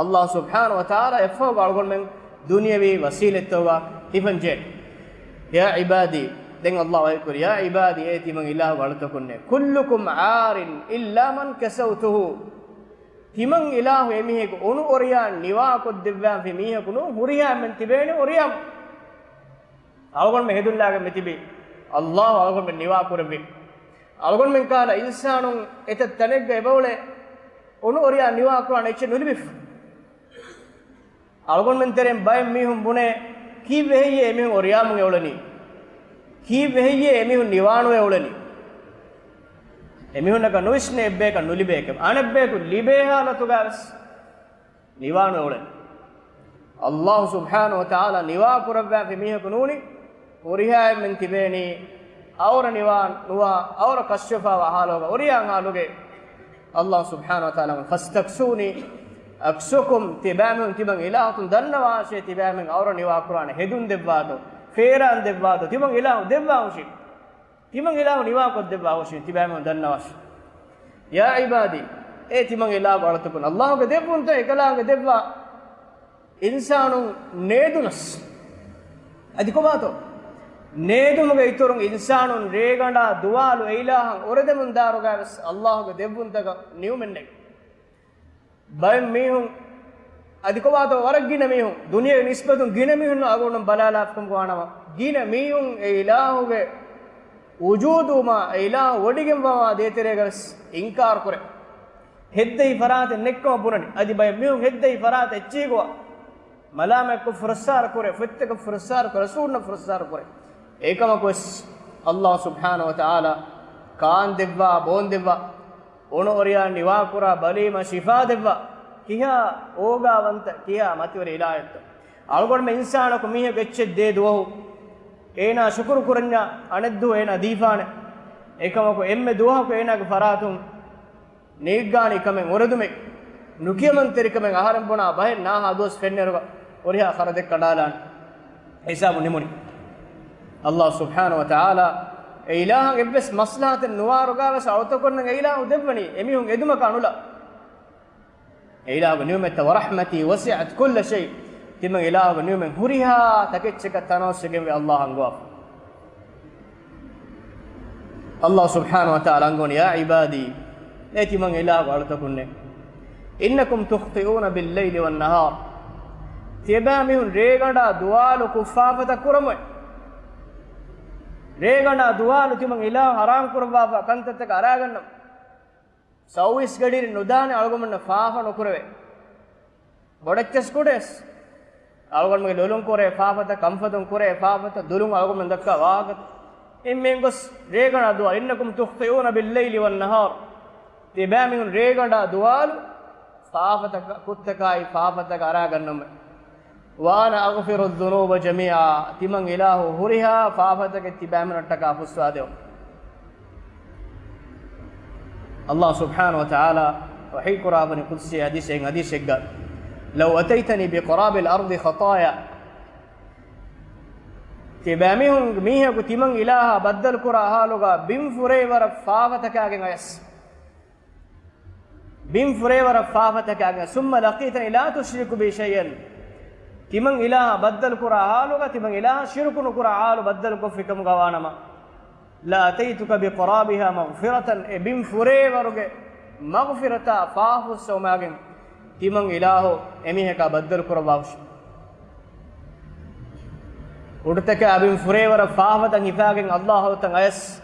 ﷲ ސުބްޙާނަހޫ ވަތަޢާލާ އެއްފަހުގަ އަޅުގަނޑުމެން ދުނިޔަވީ ވަސީލަތްތަކުގަ ހިފަންޖެހޭ. يا عبادي، ދެން ﷲ ވަޙީކުރީ، يا عبادي، އޭ ތިމަން އިލާހުގެ އަޅުތަކުންނޭ، كلكم عار إلا من كسوته. ތިމަން އިލާހު އެމީހަކު އޮނު އޮރިޔާ ނިވާކޮށްދެއްވާފި މީހަކު ނޫން، ހުރިހާ އެންމެން ތިބޭނެ އޮރިޔާ. އަޅުގަނޑުމެން ހެދުންލާގެން މިތިބީ، ﷲ އަޅުގަނޑުމެން ނިވާކުރެއްވި. އަޅުގަނޑުމެން ކަހަލަ އިންސާނުން އެތައް ތަނެއްގަ އެބައުޅޭ އޮނު އޮރިޔާ ނިވާކުރާނެ އެއްޗެއް ނުލިބިފަ. އަޅުގަނޑުމެން ތެރެއިން ބައެއް މީހުން ބުނޭ، ކީއްވެ ހެއްޔޭ އެމީހުން އޮރިޔާމުން އެއުޅެނީ؟ ކީއްވެ ހެއްޔޭ އެމީހުން ނިވާނުވެ އުޅެނީ؟ އެމީހުންނަކަށް ނުވިސްނޭ އެއްބަޔަކަށް ނުލިބޭކަން. އަނެއްބަޔަކު ލިބޭ ހާލަތުގަވެސް ނިވާނުވެ އުޅެނީ. ﷲ ސުބްޙާނަހޫ ވަތަޢާލާ ނިވާކުރައްވާފި މީހަކު ނޫނީ، ހުރިހާ އެންމެން ތިބޭނީ އައުރަ ނިވާ ނުވާ، އައުރަ ކަޝްފާވާ ހާލުގަ، އޮރިޔާ ހާލުގަ. ﷲ ސުބްޙާނަހޫ ވަތަޢާލާ، فاستكسوني أكسكم، ތިބާމީހުން ތިމަން އިލާހުތުން ދަންނަވާށޭ، ތިބާމީހުން އައުރަ ނިވާކުރާނެ، ހެދުން ދެއްވާތޯ، ފޭރާން ދެއްވާތޯ، ތިމަން އިލާހު ދެއްވާހުށި. ތިމަން އިލާހު ނިވާކޮށްދެއްވާހުށި، ތިބާމީހުން ދަންނަވާށި. يا عبادي، އޭ ތިމަން އިލާހު އަޅުތަކުން، ﷲގެ ދެއްވުންތައް އެކަލާނގެ ދެއްވާ އިންސާނުން ނޭދުނަސް. އަދި ކޮބާތޯ؟ ނޭދުމުގެ އިތުރުން އިންސާނުން ރޭގަނޑާ ދުވާލު އެއިލާހަށް އޮރެދެމުން ދާރުގަވެސް ﷲގެ ދެއްވުންތަކަށް ނިމުމެއްނެތް. ބައެއް މީހުން އަދި ކޮބާތޯ ވަރަށް ގިނަ މީހުން، ދުނިޔޭގެ ނިސްބަތުން ގިނަ މީހުން އަގުން ބަލާލާފަކަމުގަ ވާނަމަ، ގިނަ މީހުން އެ އިލާހުގެ ވުޖޫދުވުމާ، އެ އިލާހު ވޮޑިގެންވާ ދޭތެރޭގަވެސް އިންކާރު ކުރޭ. ހެއްދެވި ފަރާތެއް ނެތްކަމަށް ބުނަނީ. އަދި ބައެއް މީހުން ހެއްދެވި ފަރާތެއް އެއްޗެހިގޮވާ މަލާމާތްކޮށް ފުރައްސާރަ ކުރޭ، ފޮތްތަކަށް ފުރައްސާރަ ކުރޭ، ރަސޫލުންނަށް ފުރައްސާރަ ކުރޭ. އެކަމަކުވެސް ﷲ ސުބްޙާނަހޫ ވަތަޢާލާ ކާން ދެއްވާ، ބޯން ދެއްވާ، އޮނޯރިއާ ނިވާކުރާ، ބަލީމަ ޝިފާ ދެއްވާ، ކިހާ އޯގާވަންތަ، ކިހާ މަތިވެރި އިލާހެއްތޯ. އަޅުގަނޑުމެން އިންސާނަކު މީހަކު އެއްޗެއް ދޭ ދުވަހު، އޭނާ ޝުކުރު ކުރަންޏާ އަނެއްދުވަހު އޭނާ ދީފާނެ. އެކަމަކު އެންމެ ދުވަހަކު އޭނާގެ ފަރާތުން ނޭއްގާނީ ކަމެއް، އުރެދުމެއް، ނުކިޔަމަންތެރިކަމެއް، އަހަރެން ބުނާ ބަހެއް ނާހާ ދުވަސް ފެންނައިރުގަ ހުރިހާ ޚަރަދެއް ކަނޑާލާނެ. ހިސާބު ނިމުނީ. ﷲ ސުބްޙާނަހޫ ވަތަޢާލާ އެ އިލާހަށް އެއްވެސް މަސްލަހަތެއް ނުވާ އިރުގަވެސް އަޅުތަކުންނަށް އެ އިލާހު ދެއްވަނީ އެމީހުން އެދުމަކާ ނުލާ. އެ އިލާހުގެ ނިޢުމަތްތައް، وَرَحْمَتِي وَسِعَتْ كُلَّ شَيْءٍ. ތިމަން އިލާހުގެ ނިޢުމަތް ހުރިހާ ތަކެއްޗަކަށް ތަނަވަސްވެގެންވެ ﷲ އަންގަވާފަ. ﷲ ސުބްޙާނަހޫ ވަތަޢާލާ އަންގަވަނީ، يَا عِبَادِي، އޭ ތިމަން އިލާހުގެ އަޅުތަކުންނޭ، إِنَّكُمْ تُخْطِئُونَ بِاللَّيْلِ وَالنَّهَارِ، ތިޔަބައިމީހުން ރޭގަނޑާ ދުވާލު ކުށް ފާފަތައް ކުރަމުވޭ. ރޭގަނޑާ ދުވާލު ތިމަން އިލާހު ޙަރާމް ކުރައްވާފަ ކަންތައްތަކަށް އަރާގަންނަމު. ސައުވީސް ގަޑިއިރެއް ނުދާނެ އަޅުގަނޑުމެންނަށް ފާފަ ނުކުރެވޭ. ބޮޑެއްޗެސް ކުޑައެސް އަޅުގަނޑުމެންގެ ލޮލުން ކުރޭ ފާފަތައް، ކަންފަތުން ކުރޭ ފާފަތައް، ދުލުން އަޅުގަނޑުމެން ދައްކާ ވާހަކަތައް. އެންމެން ގޮސް ރޭގަނޑާ ދުވާލު، إِنَّكُمْ تُخْطِئُونَ بِاللَّيْلِ وَالنَّهَارِ. ތިބާމީހުން ރޭގަނޑާ ދުވާލު ފާފަތަކަށް، ކުށްތަކާއި ފާފަތަކަށް އަރާގަންނަމު. وَأَنَا أَغْفِرُ الذُّنُوبَ جَمِيعًا. ތިމަން އިލާހު ހުރިހާ ފާފަތަކެއް ތިބާމީހުންނަށްޓަކާ ފުއްސާދެވުން. ﷲ ސުބްޙާނަހޫ ވަތަޢާލާ ވަޙީ ކުރާފަނި ޤުދްސީ ޙަދީޘެއް، ޙަދީޘެއްގަ، لَوْ أَتَيْتَنِي بِقُرَابِ الْأَرْضِ خَطَايَا. ތިބާމީހުން، މީހަކު ތިމަން އިލާހާ ބައްދަލުކުރާ ޙާލުގަ ބިން ފުރޭވަރަށް ފާފަތަކާގެން އަޔަސް. ބިން ފުރޭވަރަށް ފާފަތަކާގެން، ثُمَّ لَقِيتَنِي لَا تُشْرِكُ بِي شَيْئًا. ތިމަން އިލާހާ ބައްދަލުކުރާ ޙާލުގަ، ތިމަން އިލާހަށް ޝިރުކު ނުކުރާ ޙާލު ބައްދަލުކޮށްފިކަމުގަ ވާނަމަ، لَأَتَيْتُكَ بِقُرَابِهَا مَغْفِرَةً، އެ ބިން ފުރޭވަރުގެ މަޣްފިރަތާ ފާފަފުއްސަވުމާގެން ތިމަން އިލާހު އެމީހަކާ ބައްދަލުކުރައްވާށި. އުޑުތަކާ ބިން ފުރޭވަރަށް ފާފަތައް ހިފާގެން ﷲ އަޅުތަން އަޔަސް.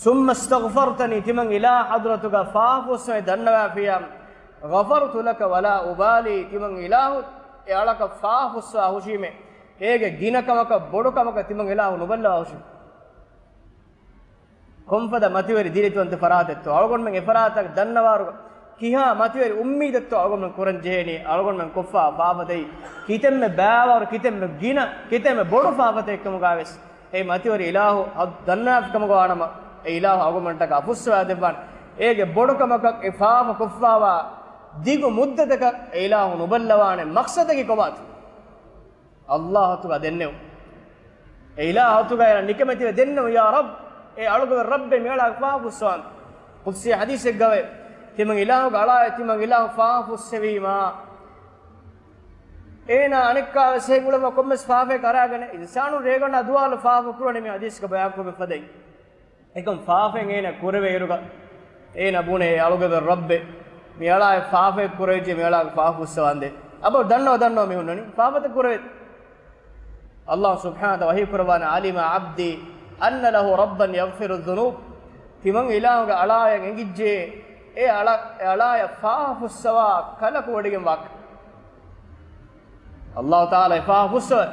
ثُمَّ اسْتَغْفَرْتَنِي، ތިމަން އިލާހު ޙަޟްރަތުގަ ފާފަފުއްސަވަން ދަންނަވާފިޔާ، غَفَرْتُ لَكَ وَلَا أُبَالِي، ތިމަން އިލާހު އެ އަޅަކަށް ފާފަފުއްސަވާ ހުށީމޭ، އޭގެ ގިނަކަމަކަށް ބޮޑުކަމަކަށް ތިމަން އިލާހު ނުބައްލަވާ ހުށީ. ކޮންފަދަ މަތިވެރި ދިރިތިވަންތަ ފަރާތެއްތޯ އަޅުގަނޑުމެން އެފަރާތަށް ދަންނަވާރު، ކިހާ މަތިވެރި އުއްމީދެއްތޯ އަޅުގަނޑުމެން ކުރަން ޖެހޭނީ އަޅުގަނޑުމެން ކޮށްފާ ފާފަތައް ކިތަންމެ ބާވަރު، ކިތަންމެ ގިނަ، ކިތަންމެ ބޮޑު ފާފަތައް އެއްކަމުގަވެސް އެ މަތިވެރި އިލާހު ދަންނާފިކަމުގަ ވާނަމަ، އެ އިލާހު އަޅުގަނޑުމެންނަށްޓަކާ ފުއްސަވާ ދެއްވާނެ. އޭގެ ބޮޑުކަމަކަށް އެ ފާފަ ކޮށްފާވާ ދިގު މުއްދަތަކަށް އެ އިލާހު ނުބައްލަވާނެ. މަޤްޞަދަކީ ކޮބާތޯ؟ ﷲ އަތުގަ ދެންނެވު. އެ އިލާހު އަތުގަ އޭނަ ނިކަމެތިވެ ދެންނެވު، ޔާ ރައްބް، އޭ އަޅުގަވަރު ރައްބޭ މި އަޅާ ފާފަފުއްސަވާން. ޤުދްސީ ޙަދީޘެއްގަވޭ، ތިމަން އިލާހުގެ އަޅާއޭ ތިމަން އިލާހު ފާފަފުއްސެވީމާ، އޭނާ އަނެއްކާވެސް ހޭ ގުޅަވާ ކޮންމެސް ފާފައެއް އަރާގަނެ. އިންސާނުން ރޭގަނޑާ ދުވާލު ފާފަ ކުރަނީ މި ޙަދީޘްގަ ބަޔާންކުރެވިފަދައިން. އެކަމް ފާފައެއް އޭނަ ކުރެވޭ އިރުގަ، އޭނަ ބުނޭ އަޅުގަވަރު ރައްބޭ، މި އަޅާއަށް ފާފައެއް ކުރެވިއްޖެ، މި އަޅާގެ ފާފަ ފުއްސަވާނދޭ. އަބަ ދަންނަވަ ދަންނަވަ މި ހުންނަނީ ފާފަތައް ކުރެވޭ. ﷲ ސުބްޙާނަހޫ ވަތަޢާލާ ވަޙީ ކުރައްވާނެ، علم عبدي أن له ربا يغفر الذنوب. ތިމަން އިލާހުގެ އަޅާއަށް އެނގިއްޖެ، އެ އަޅާ، އެ އަޅާއަށް ފާފަ ފުއްސަވާ ކަލަކު ވޮޑިގެން ވާކަން. ﷲ ތަޢާލާ ފާފަ ފުއްސަވަ،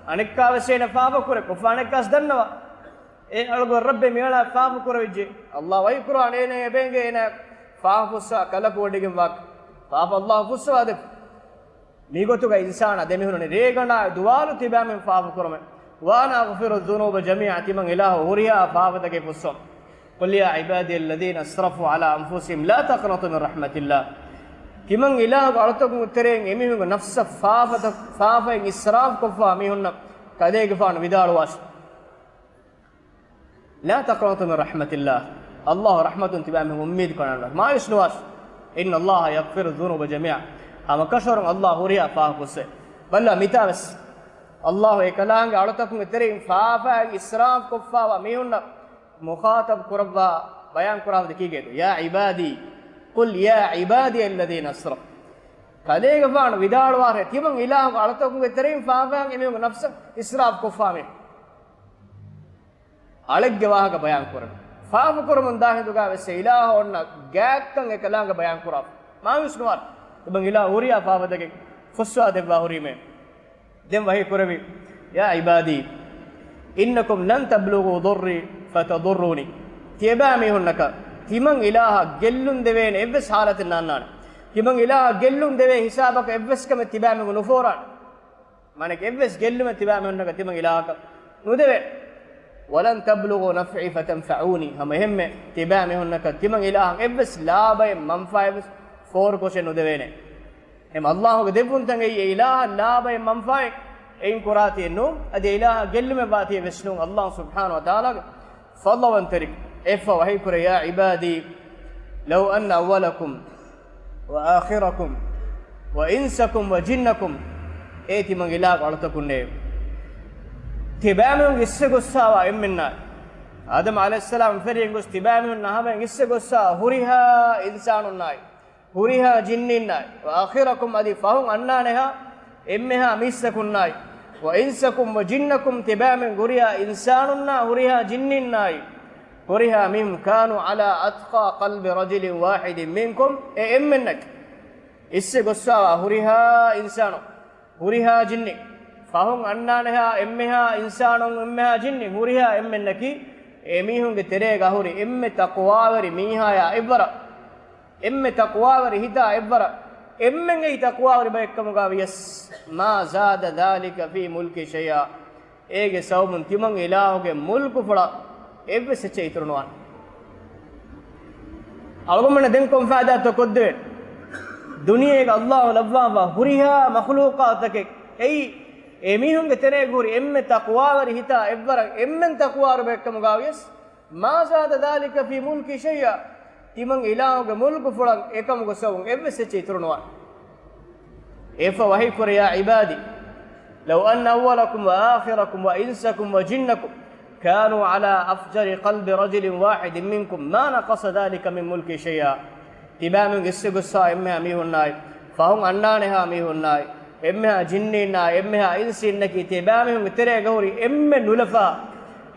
އަނެއްކާވެސް އޭނަ ފާފަ ކުރޭ، ކޮށްފަ އަނެއްކާސް ދަންނަވާ. އޭ އަޅުގަވަރު ރައްބޭ މި އަޅާ ފާފަ ކުރެވިއްޖެ. ﷲ ވަޙީ ކުރައްވާނެ އޭނަ އެބޭނގެ އޭނަ ފާފަ ފުއްސަވާ ކަލަކު ވޮޑިގެން ވާކަން. ފާފަ ﷲ ފުއްސަވާ ދެއްވު. މިގޮތުގަ އިންސާނާ ދެމިހުންނަނީ ރޭގަނޑާ ދުވާލު ތިބާމެން ފާފަ ކުރަމެ. وَأَنَا أَغْفِرُ الذُّنُوبَ جَمِيعًا، ތިމަން އިލާހު ހުރިހާ ފާފަތަކެއް ފުއްސަވަން. قُلْ يَا عِبَادِيَ الَّذِينَ أَسْرَفُوا عَلَى أَنفُسِهِمْ لَا تَقْنَطُوا مِنْ رَحْمَةِ اللَّهِ. ތިމަން އިލާހުގެ އަޅުތަކުންގެ ތެރެއިން އެމީހުންގެ ނަފްސަށް ފާފަތަ، ފާފައިން އިސްރާފް ކޮށްފާ މީހުންނަށް ކަލޭގެފާނު ވިދާޅުވާށި. لَا تَقْنَطُوا مِنْ رَحْمَةِ اللَّهِ. ﷲ ރަޙްމަތުން ތިބާމެން އުއްމީދު ކަނޑައަޅާ. މާޔޫސް ނުވާށި. إِنَّ اللَّهَ يَغْفِرُ الذُّنُوبَ جَمِيعًا. ހަމަކަށަވަރުން ﷲ ހުރިހާ ފާފަ ފުއްސޭ. ބައްލަ މިތާވެސް. ﷲ އެކަލާނގެ އަޅުތަކުންގެ ތެރެއިން ފާފައިން އިސްރާފް ކޮށްފާވާ މީހުންނަށް މުޚާޠަބް ކުރައްވާ ބަޔާން ކުރާ ދެކީގެ، يَا عِبَادِي، قُلْ يَا عِبَادِيَ الَّذِينَ أَسْرَفُوا. ކަލޭގެފާނު ވިދާޅުވާށޭ، ތިމަން އިލާހުގެ އަޅުތަކުންގެ ތެރެއިން ފާފައިން އެމީހުންގެ ނަފްސަށް އިސްރާފް ކޮށްފާ މީހުން. އަޅެއްގެ ވާހަކަ ބަޔާން ކުރަން. ފާފަ ކުރަމުން ދާ ހިނދުގަ ވެސް އިލާހު އޮންނަ ގާތްކަން އެކަލާނގެ ބަޔާން ކުރާފަ. މާޔޫސް ނުވާށި. ތިމަން އިލާހު ހުރިހާ ފާފަތަކެއް ފުއްސަވާ ދެއްވާ ހުރީމޭ. ދެން ވަޙީ ކުރެވި، يَا عِبَادِي، إنكم لن تبلغوا ضري فتضروني. ތިޔަބައިމީހުންނަކަށް ތިމަން އިލާހަށް ގެއްލުން ދެވޭނެ އެއްވެސް ޙާލަތެއް ނާންނާނެ. ތިމަން އިލާހަށް ގެއްލުން ދެވޭ ހިސާބަކަށް އެއްވެސް ކަމެއް ތިބައިމީހުން ނުފޯރާނެ. މާނައަކީ އެއްވެސް ގެއްލުމެއް ތިބައިމީހުންނަކަށް ތިމަން އިލާހަކަށް ނުދެވޭނެ. ولن تبلغوا نفعي فتنفعوني. ހަމަ އެހެންމެ ތިބައިމީހުންނަކަށް ތިމަން އިލާހަށް އެއްވެސް ލާބައެއް މަންފާއެއްވެސް ފޯރުކޮށެއް ނުދެވޭނެ. އެހެން އައްލާހުގެ ދެއްވުންތައް އެއީ އެ އިލާހަށް ލާބައެއް މަންފާއެއް އެއިން ކުރާތީއެއް ނޫން. އަދި އެ އިލާހަށް ގެއްލުމެއް ވާތީއެއް ވެސް ނޫން. އައްލާހު ސުބްޙާނަހު ވަތަޢާލާގެ ފަޟްލުވަންތަވެރި އެއަށްފަހު ވަޙީކުރޭ، يا عبادي لو أن أولكم وآخركم وإنسكم وجنكم. އޭ ތިމަން އިލާހު އަޅުތަކުންނޭ، ތިބައިމީހުން އިސްވެ ގޮއްސާވާ އެންމެންނާ، އާދަމް ޢަލައިހިއްސަލާމް ފެށިގެން ގޮސް ތިބައިމީހުންނާ ހަމައިން އިސްވެ ގޮއްސާ ހުރިހާ އިންސާނުންނާއި، ހުރިހާ ޖިންނީންނާއި، وآخركم، އަދި ފަހުން އަންނާނެހާ އެންމެހާ މީސްތަކުންނާއި، وإنسكم وجنكم، ތިބައިމީހުން ހުރިހާ އިންސާނުންނާ ހުރިހާ ޖިންނީންނާއި، ހުރިހާ މީހުން، كانوا على أتقى قلب رجل واحد منكم، އެ އެންމެންނަކީ އިސްވެ ގޮއްސާވާ ހުރިހާ އިންސާނު، ހުރިހާ ޖިންނި، ފަހުން އަންނާނެހާ އެންމެހާ އިންސާނުން، އެންމެހާ ޖިންނި، ހުރިހާ އެންމެންނަކީ އެމީހުންގެ ތެރޭގަ ހުރި އެންމެ ތަޤްވާވެރި މީހާޔާ އެއްވަރަށް، އެންމެ ތަޤްވާވެރި ހިތާ އެއްވަރަށް، އެންމެން އެއީ ތަޤްވާވެރި ބައެއްކަމުގަ ވިޔަސް، ما زاد ذلك في ملكي شيئا، އޭގެ ސަބަބުން ތިމަން އިލާހުގެ މުލްކުފުޅަށް އެއްވެސް އެއްޗެއް އިތުރުނުވާނެ. އަޅުގަނޑުމެންނަށް ދެން ކޮން ފައިދާތޯ ކޮށްދެވޭނެ؟ ދުނިޔޭގަ އައްލާހު ލައްވާފަ ހުރިހާ މަޚްލޫޤާތަކެއް އެއީ، އެމީހުންގެ ތެރޭގަ ހުރި އެންމެ ތަޤްވާވެރި ހިތާ އެއްވަރަށް، އެންމެން ތަޤްވާވެރި ބައެއްކަމުގަ ވިޔަސް، ما زاد ذلك في ملكي شيئا، ތިމަން އިލާހުގެ މުލްކުފުޅަށް އެކަމުގެ ސަބަބުން އެއްވެސް އެއްޗެއް އިތުރުނުވާނެ. އެއަށްފަހު ވަޙީކުރޭ، يا عبادي لو أن أولكم وآخركم وإنسكم وجنكم كانوا على أفجر قلب رجل واحد منكم ما نقص ذلك من ملكي شيئا. ތިބައިމީހުން އިސްވެ ގޮއްސާ އެންމެހާ މީހުންނާއި، ފަހުން އަންނާނެހާ މީހުންނާއި، އެންމެހާ ޖިންނީންނާއި، އެންމެހާ އިންސީންނަކީ، ތިބައިމީހުންގެ ތެރޭގަ ހުރި އެންމެ ނުލަފާ،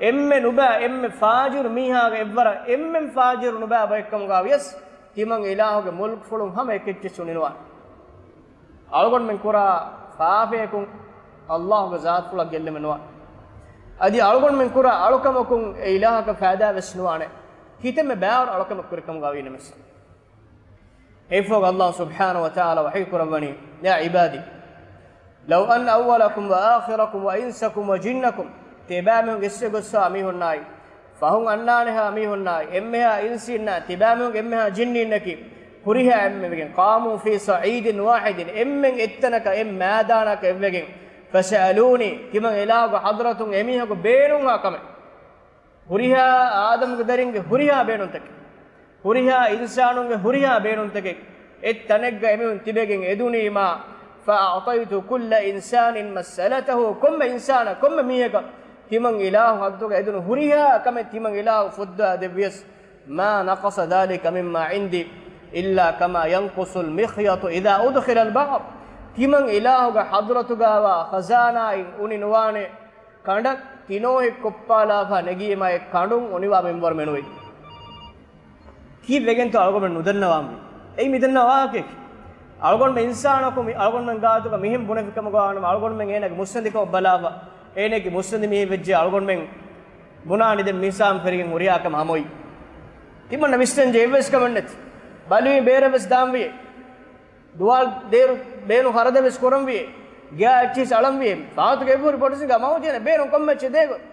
އެންމެ ނުބައި، އެންމެ ފާޖިރު މީހާގެ އެއްވަރަށް، އެންމެން ފާޖިރު ނުބައި ބައެއްކަމުގަ ވިޔަސް، ތިމަން އިލާހުގެ މުލްކުފުޅުން ހަމަ އެކެއްޗެއް އުނިނުވާނެ. އަޅުގަނޑުމެން ކުރާ ފާފަޔަކުން އައްލާހުގެ ޒާތުފުޅަށް ގެއްލުމެއް ނުވާނެ. އަދި އަޅުގަނޑުމެން ކުރާ އަޅުކަމަކުން އެ އިލާހަކަށް ފައިދާ ވެސް ނުވާނެ. ކިތަންމެ ބާރު އަޅުކަމެއް ކުރިކަމުގަ ވީނަމަވެސް. އެއަށްފަހު އައްލާހު ސުބްޙާނަހު ވަތަޢާލާ ވަޙީ ކުރައްވަނީ، يا عبادي لو أن أولكم وآخركم وإنسكم وجنكم، ތިބައިމީހުން އިސްވެ ގޮއްސާ މީހުންނާއި، ފަހުން އަންނާނެހާ މީހުންނާއި، އެންމެހާ އިންސީންނާ، ތިބައިމީހުން އެންމެހާ ޖިންނީންނަކީ، ހުރިހާ އެންމެވެގެން، قاموا في صعيد واحد، އެންމެން އެއްތަނަކަށް އެއް މައިދާނަކަށް އެއްވެގެން، فسألوني، ތިމަން އިލާހުގެ ޙަޟްރަތުން އެމީހަކު ބޭނުންހާ ކަމެއް. ހުރިހާ އާދަމުގެ ދަރިންގެ ހުރިހާ ބޭނުންތަކެއް، ހުރިހާ އިންސާނުންގެ ހުރިހާ ބޭނުންތަކެއް އެއް ތަނެއްގަ އެމީހުން ތިބެގެން އެދުނީމާ، فأعطيت كل إنسان مسألته، ކޮންމެ އިންސާނަށް، ކޮންމެ މީހަކަށް ތިމަން އިލާހު ޙަޟްރަތުގަ އެދުނު ހުރިހާ ކަމެއް ތިމަން އިލާހު ފުއްދާ ދެއްވިޔަސް، ما نقص ذلك مما عندي إلا كما ينقص المخيط إذا أدخل البحر، ތިމަން އިލާހުގެ ޙަޟްރަތުގަވާ ޚަޒާނާއިން އުނި ނުވާނެ، ކަނޑަށް ތިނޯހެއް ކޮއްޕާލާފަ ނެގީމާ އެ ކަނޑުން އުނިވާ މިންވަރު މެނުވޭ. ކީއްވެގެންތޯ އަޅުގަނޑުމެން ނުދަންނަވާންވީ؟ އެއީ މިދަންނަ ވާހަކައެކޭ. އަޅުގަނޑުމެން އިންސާނަކު މި އަޅުގަނޑުމެން ގާތުގަ މިހެން ބުނެފިކަމުގަ ވާނަމަ، އަޅުގަނޑުމެން އޭނާގެ މުއްސަނދިކަމަށް ބަލާފަ، އޭނައަކީ މުއްސަނދި މީހެއް ވެއްޖެ އަޅުގަނޑުމެން ބުނާނީ ދެން މިސާމް ފެރިގެން ހުރިހާ ކަމެއް ހަމައޮތް. ތިމަންނަ ވިސްނަންޖެ އެއްވެސް ކަމެއް ނެތި. ބަލުވީ ބޭރަށް ވެސް ދާންވިއޭ. ދުވާލު ދޭރު ބޭނުން ހަރަދެއް ވެސް ކުރަންވިއޭ. ގާ އެއްޗިސް އަޅަންވިއޭ. ފާތުގެ އެބަހުރި ބޮޑުސިނގާ މަހު ތިޔަނެ ބޭނުން ކޮންމެ އެއްޗެއް ދޭގޮތް.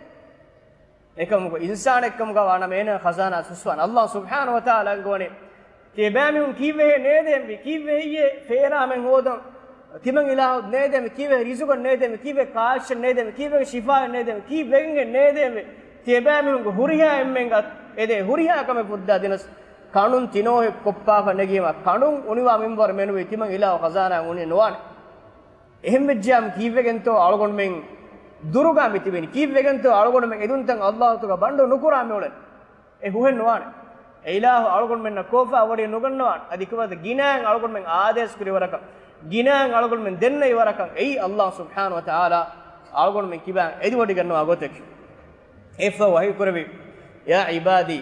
އެކަމަކު އިންސާނެއްކަމުގަ ވާނަމަ އޭނާ ޚަޒާނާ ސުސްވާން. އައްލާހު ސުބްޙާނަހު ވަތަޢާލާ އަންގަވަނީ، ތިބާމީހުން ކީއްވެހޭ ނޭދޭންވީ؟ ކީއްވެހެއްޔޭ ފޭރާމެން ހޯދަން؟ ތިމަން އިލާހު ނޭދޭންވީ؟ ކީއްވެ ރިޒުގަށް ނޭދޭންވީ؟ ކީއްވެ ކާށަށް ނޭދޭންވީ؟ ކީއްވެ ޝިފާއަށް ނޭދޭންވީ؟ ކީއްވެގެން ނޭދޭންވީ؟ ތިބާމީހުންގެ ހުރިހާ އެންމެން އަތް އެދޭ ހުރިހާ ކަމެއް ފުއްދާ ދިނަސް، ކަނޑުން ތިނޯހެއް ކޮއްޕާފަ ނެގީމަ، ކަނޑުން އުނިވާ މިންވަރު މެނުވީ ތިމަން އިލާހު ޚަޒާނާ އުނި ނުވާނެ. އެހެން ވެއްޖިއްޔާމު ކީއްވެގެންތޯ އަޅުގަނޑުމެން ދުރުގަ މިތިބެނީ؟ ކީއްވެގެންތޯ އަޅުގަނޑުމެން އެދުންތައް އައްލާހު ތަޢާލާގެ ބަނޑު ނުކުރާ މިއުޅެނީ؟ އެ ހުހެއް ނުވާނެ. އެ އިލާހު އަޅުގަނޑުމެންނަށް ކޯފާ ވޮޑި ނުގަންނަވާނެ. އަދި ކިބަދަ ގިނައިން އަޅުގަނޑުމެން އާދޭސް ކުރި ވަރަކަށް، ގިނައިން އަޅުގަނޑުމެން ދެންނެވި ވަރަކަށް އެއީ އައްލާހު ސުބްޙާނަހު ވަތަޢާލާ އަޅުގަނޑުމެން ކިބައިން އެދިވޮޑިގަންނަވާ ގޮތަކީ. އެއަށްފަހު ވަޙީ ކުރެއްވި، يا عبادي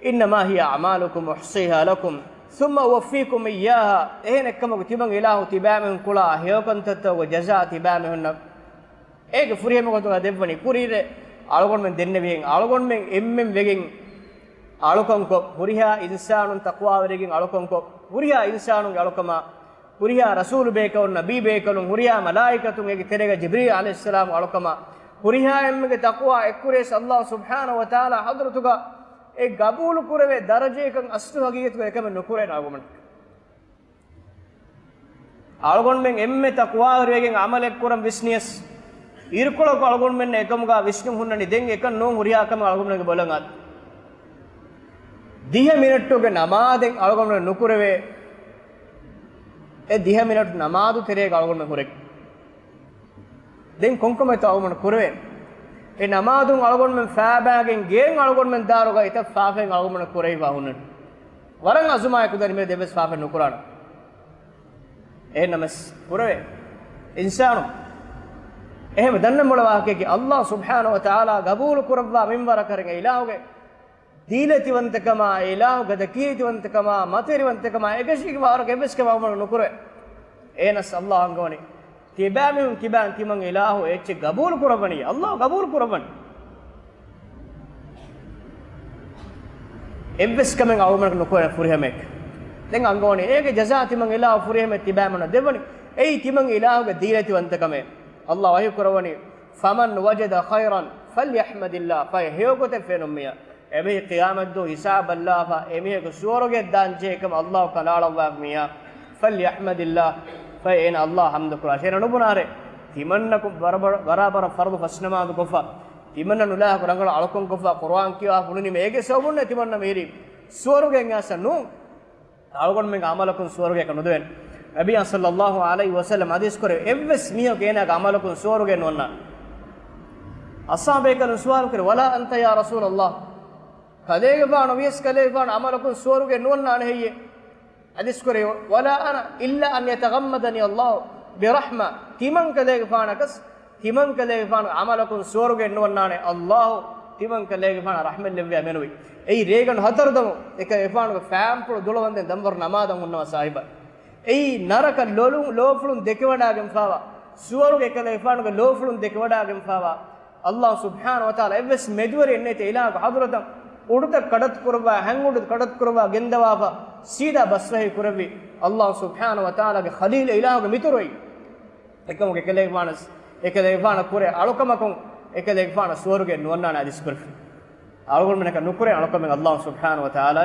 إنما هي أعمالكم أحصيها لكم ثم أوفيكم إياها. އެހެނެއްކަމަކު ތިމަން އިލާހު ތިބާމީހުން ކުޅާ ހެޔޮކަންތައްތަކުގެ ޖަޒާ ތިބާމީހުންނަށް އޭގެ ފުރިހަމަ ގޮތުގަ ދެއްވަނީ ކުރީރޭ އަޅުގަނޑުމެން ދެންނެވިހެން އަޅުގަނޑުމެން އެންމެން ވެގެން އަޅުކަންކޮށް، ހުރިހާ އިންސާނުން ތަޤްވާވެރިގެން އަޅުކަންކޮށް، ހުރިހާ އިންސާނުންގެ އަޅުކަމާ، ހުރިހާ ރަސޫލު ބޭކަލުން، ނަބީ ބޭކަލުން، ހުރިހާ މަލާއިކަތުން، އޭގެ ތެރޭގަ ޖިބްރީލް ޢަލައިހިއްސަލާމް އަޅުކަމާ، ހުރިހާ އެންމެގެ ތަޤްވާ އެއްކުރިޔަސް ﷲ ސުބްޙާނަހޫ ވަތަޢާލާ ޙަޟްރަތުގަ އެ ގަބޫލު ކުރެވޭ ދަރަޖަޔަކަށް އަސްލު ހަގީގަތުގަ އެކަމެއް ނުކުރޭ އަޅުގަނޑުމެން. އަޅުގަނޑުމެން އެންމެ ތަޤްވާވެރިވެގެން ޢަމަލެއް ކުރަން ވިސްނިޔަސް، އިރުކޮޅަކު އަޅުގަނޑުމެންނަށް އެކަމުގަ ވިސްނުން ހުންނަނީ ދެން އެކަން ނޫން ހުރިހާ ކަމެއް އަޅުގަނޑުމެންގެ ބޮލަށް އައި. ދިހަ މިނެޓުގެ ނަމާދެއް އަޅުގަނޑުމެން ނުކުރެވޭ. އެ ދިހަ މިނެޓު ނަމާދު ތެރޭގަ އަޅުގަނޑުމެން ހުރެ. ދެން ކޮންކަމެއްތޯ އަޅުގަނޑު ކުރެވޭނެ؟ އެ ނަމާދުން އަޅުގަނޑުމެން ފާބާގެން ގޭން އަޅުގަނޑުމެން ދާރުގަ އެތައް ފާފައެއް އަޅުގަނޑުމެން ކުރެވިފާ ހުންނަނީ. ވަރަށް އަޒުމާއެކު ދަނީ މި ދެވެސް ފާފަ ނުކުރާނަން. އެހެންނަމަސް ކުރެވޭ އިންސާނު. އެހެން ދަންނަ މޮޅަ ވާހަކައަކީ ﷲ ސުބްޙާނަހޫ ވަތަޢާލާ ގަބޫލު ކުރައްވާ މިންވަރަކަށް އެ އިލާހުގެ ދީލަތިވަންތަކަމާ، އެ އިލާހުގެ ދަކީތިވަންތަކަމާ، މަތިވެރިވަންތަކަމާ އެކަށީގެންވާ ވަރަކަށް އެއްވެސް ކަމެއް އަޅުގަނޑު ނުކުރޭ. އެހެނަސް ﷲ އަންގަވަނީ ތިބާމީހުން ކިބާން ތިމަން އިލާހު އެއްޗެއް ގަބޫލު ކުރައްވަނީ، ﷲ ގަބޫލު ކުރައްވަނީ. އެއްވެސް ކަމެއް އަޅުގަނޑަކަށް ނުކުރޭ ފުރިހަމައެއް. ދެން އަންގަވަނީ އޭގެ ޖަޒާ ތިމަން އިލާހު ފުރިހަމައެއް ތިބާމީހުންނަށް ދެއްވަނީ. އެއީ ތިމަން އިލާހުގެ ދީލަތިވަންތަކަމެއް. ﷲ ވަޙީ ކުރައްވަނީ، فمن وجد خيرا فليحمد الله، ފަހެ ހެޔޮގޮތެއް ފެނުން މީހާ، އެބަހީ ޤިޔާމަތްދުވަހު ހިސާބަށްލާފަ އެމީހަކު ސުވަރުގެ ދާންޖެހޭ ކަމަށް ﷲ ކަނޑައަޅައްވާ މީހާ، فليحمد الله، ފަހެ އޭނަ ﷲ ޙަމްދު ކުރާށޭ. އޭނަ ނުބުނާރޭ ތިމަންނަކު ބަރަބަރ، ބަރާބަރަށް ފަރުޟު ފަސް ނަމާދު ކޮށްފަ، ތިމަންނަ ނުލާހަކު ރަނގަޅަށް އަޅުކަން ކޮށްފަ، ޤުރުއާން ކިޔާ ހުނުނީ މޭގެ ސަބަބުންނޭ ތިމަންނަ މިހިރީ ސުވަރުގެ އެނގާސަ ނޫން. އަޅުގަނޑުމެންގެ ޢަމަލަކުން ސުވަރުގެއަކަށް ނުދެވޭނެ. ނަބިއްޔާ ޞައްލައްލާހު ޢަލައިހި ވަސައްލަމް ޙަދީޘް ކުރެއްވި، އެއްވެސް މީހަކު އޭނާގެ ޢަމަލަކުން ސުވަރުގެ ނުވަންނާނެ. އަޞްޙާބޭކަލުން ސުވާލު ކުރި، ولا أنت يا رسول الله؟ ކަލޭގެފާނު ވިޔަސް ކަލޭގެފާނު ޢަމަލަކުން ސުވަރުގެ ނުވަންނާނެ ހެއްޔޭ؟ ޙަދީޘް ކުރެއްވި، ولا أنا إلا أن يتغمدني الله برحمة. ތިމަން ކަލޭގެފާނަކަސް ތިމަން ކަލޭގެފާނު ޢަމަލަކުން ސުވަރުގެ ނުވަންނާނެ، ﷲ ތިމަން ކަލޭގެފާނަށް ރަޙްމަތް ލެއްވިޔާ މެނުވީ. އެއީ ރޭގަނޑު ހަތަރު ދަމު އެކަލޭގެފާނުގެ ފާންޕުޅު ދުޅަވަންދެން ދަންވަރު ނަމާދަށް ހުންނަވާ ސާހިބާ. އެއީ ނަރަކަ ލޮލު، ލޯފުޅުން ދެކެވަޑާގެންފާވާ، ސުވަރުގެ އެކަލޭގެފާނުގެ ލޯފުޅުން ދެކެވަޑާގެންފާވާ. ﷲ ސުބްޙާނަހޫ ވަތަޢާލާ އެއްވެސް މެދުވެރިއެއް ނެތި އިލާހުގެ ޙަޟްރަތަށް އުޑުތައް ކަޑަތު ކުރައްވާ، ހަތް އުޑު ކަޑަތު ކުރައްވާ ގެންދަވާފަ، ސީދާ ބަސްވަހީ ކުރެއްވި. ﷲ ސުބްޙާނަހޫ ވަތަޢާލާގެ ޚަލީލު އިލާހުގެ މިތުރު އެއީ. އެކަމުގެ އެކަލޭގެފާނަސް، އެކަލޭގެފާނަށް ކުރޭ އަޅުކަމަކުން އެކަލޭގެފާނަށް ސުވަރުގެ ނުވަންނާނެ ޙަދީޘް ކުރެއްވި. އަޅުގަނޑުމެންނަކަށް ނުކުރޭ އަޅުކަމެއް ﷲ ސުބްޙާނަހޫ ވަތަޢާލާ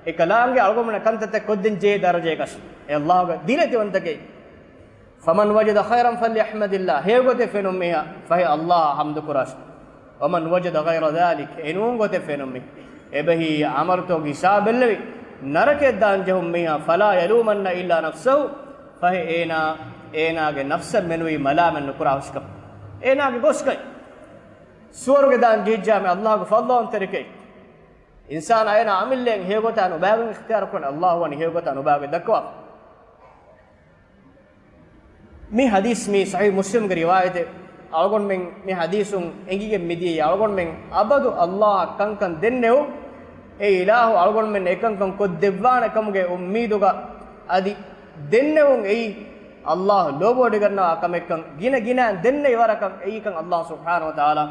އެކަލާނގެ އަޅުގަނޑުމެންނަށް ކަންތައްތައް ކޮށްދޭން ޖެހޭ ދަރަޖައަކަށް. އެ ﷲގެ ދީލަތިވަންތަކެއް. فمن وجد خيرا فليحمد الله. ހެޔޮގޮތެއް ފެނުން މީހާ، ފަހެ ﷲއަށް ޙަމްދު ކުރާށި. ومن وجد غير ذلك، އެނޫން ގޮތެއް ފެނުން މީ، އެބަހީ ޢަމަލުތަކުގެ ހިސާބެއްލެވި، ނަރަކަޔަށް ދާން ޖެހުން މީހާ، فلا يلومن إلا نفسه، ފަހެ އޭނާ، އޭނާގެ ނަފްސަށް މެނުވީ މަލާމަތް ނުކުރާ ހުސްކަމަށް. އޭނާގެ ގޯސްކަން. ސުވަރުގެ ދާން ޖެހިއްޖާމެ ﷲގެ ފަޟްލުވަންތެރިކަން. އިންސާނާ އޭނާ އަމިއްލައިން ހެޔޮގޮތާ ނުބައިގެން އިޚްތިޔާރު ކުރަން، ﷲ ވަނީ ހެޔޮގޮތާ ނުބައިގެން ދައްކަވާފަ. މި ޙަދީޘް މީ ޞަޙީޙު މުސްލިމްގެ ރިވާޔަތެއް. އަޅުގަނޑުމެން މި ޙަދީޘުން އެނގިގެން މިދިޔައީ، އަޅުގަނޑުމެން އަބަދު ﷲއަށް ކަންކަން ދެންނެވުން، އެ އިލާހު އަޅުގަނޑުމެން އެކަންކަން ކޮށްދެއްވާނެ ކަމުގެ އުއްމީދުގަ އަދި ދެންނެވުން އެއީ، ﷲ ލޯބިވޮޑިގަންނަވާ ކަމެއްކަން، ގިނަ ގިނައިން ދެންނެވި ވަރަކަށް އެއީކަން ﷲ ސުބްޙާނަހޫ ވަތަޢާލާ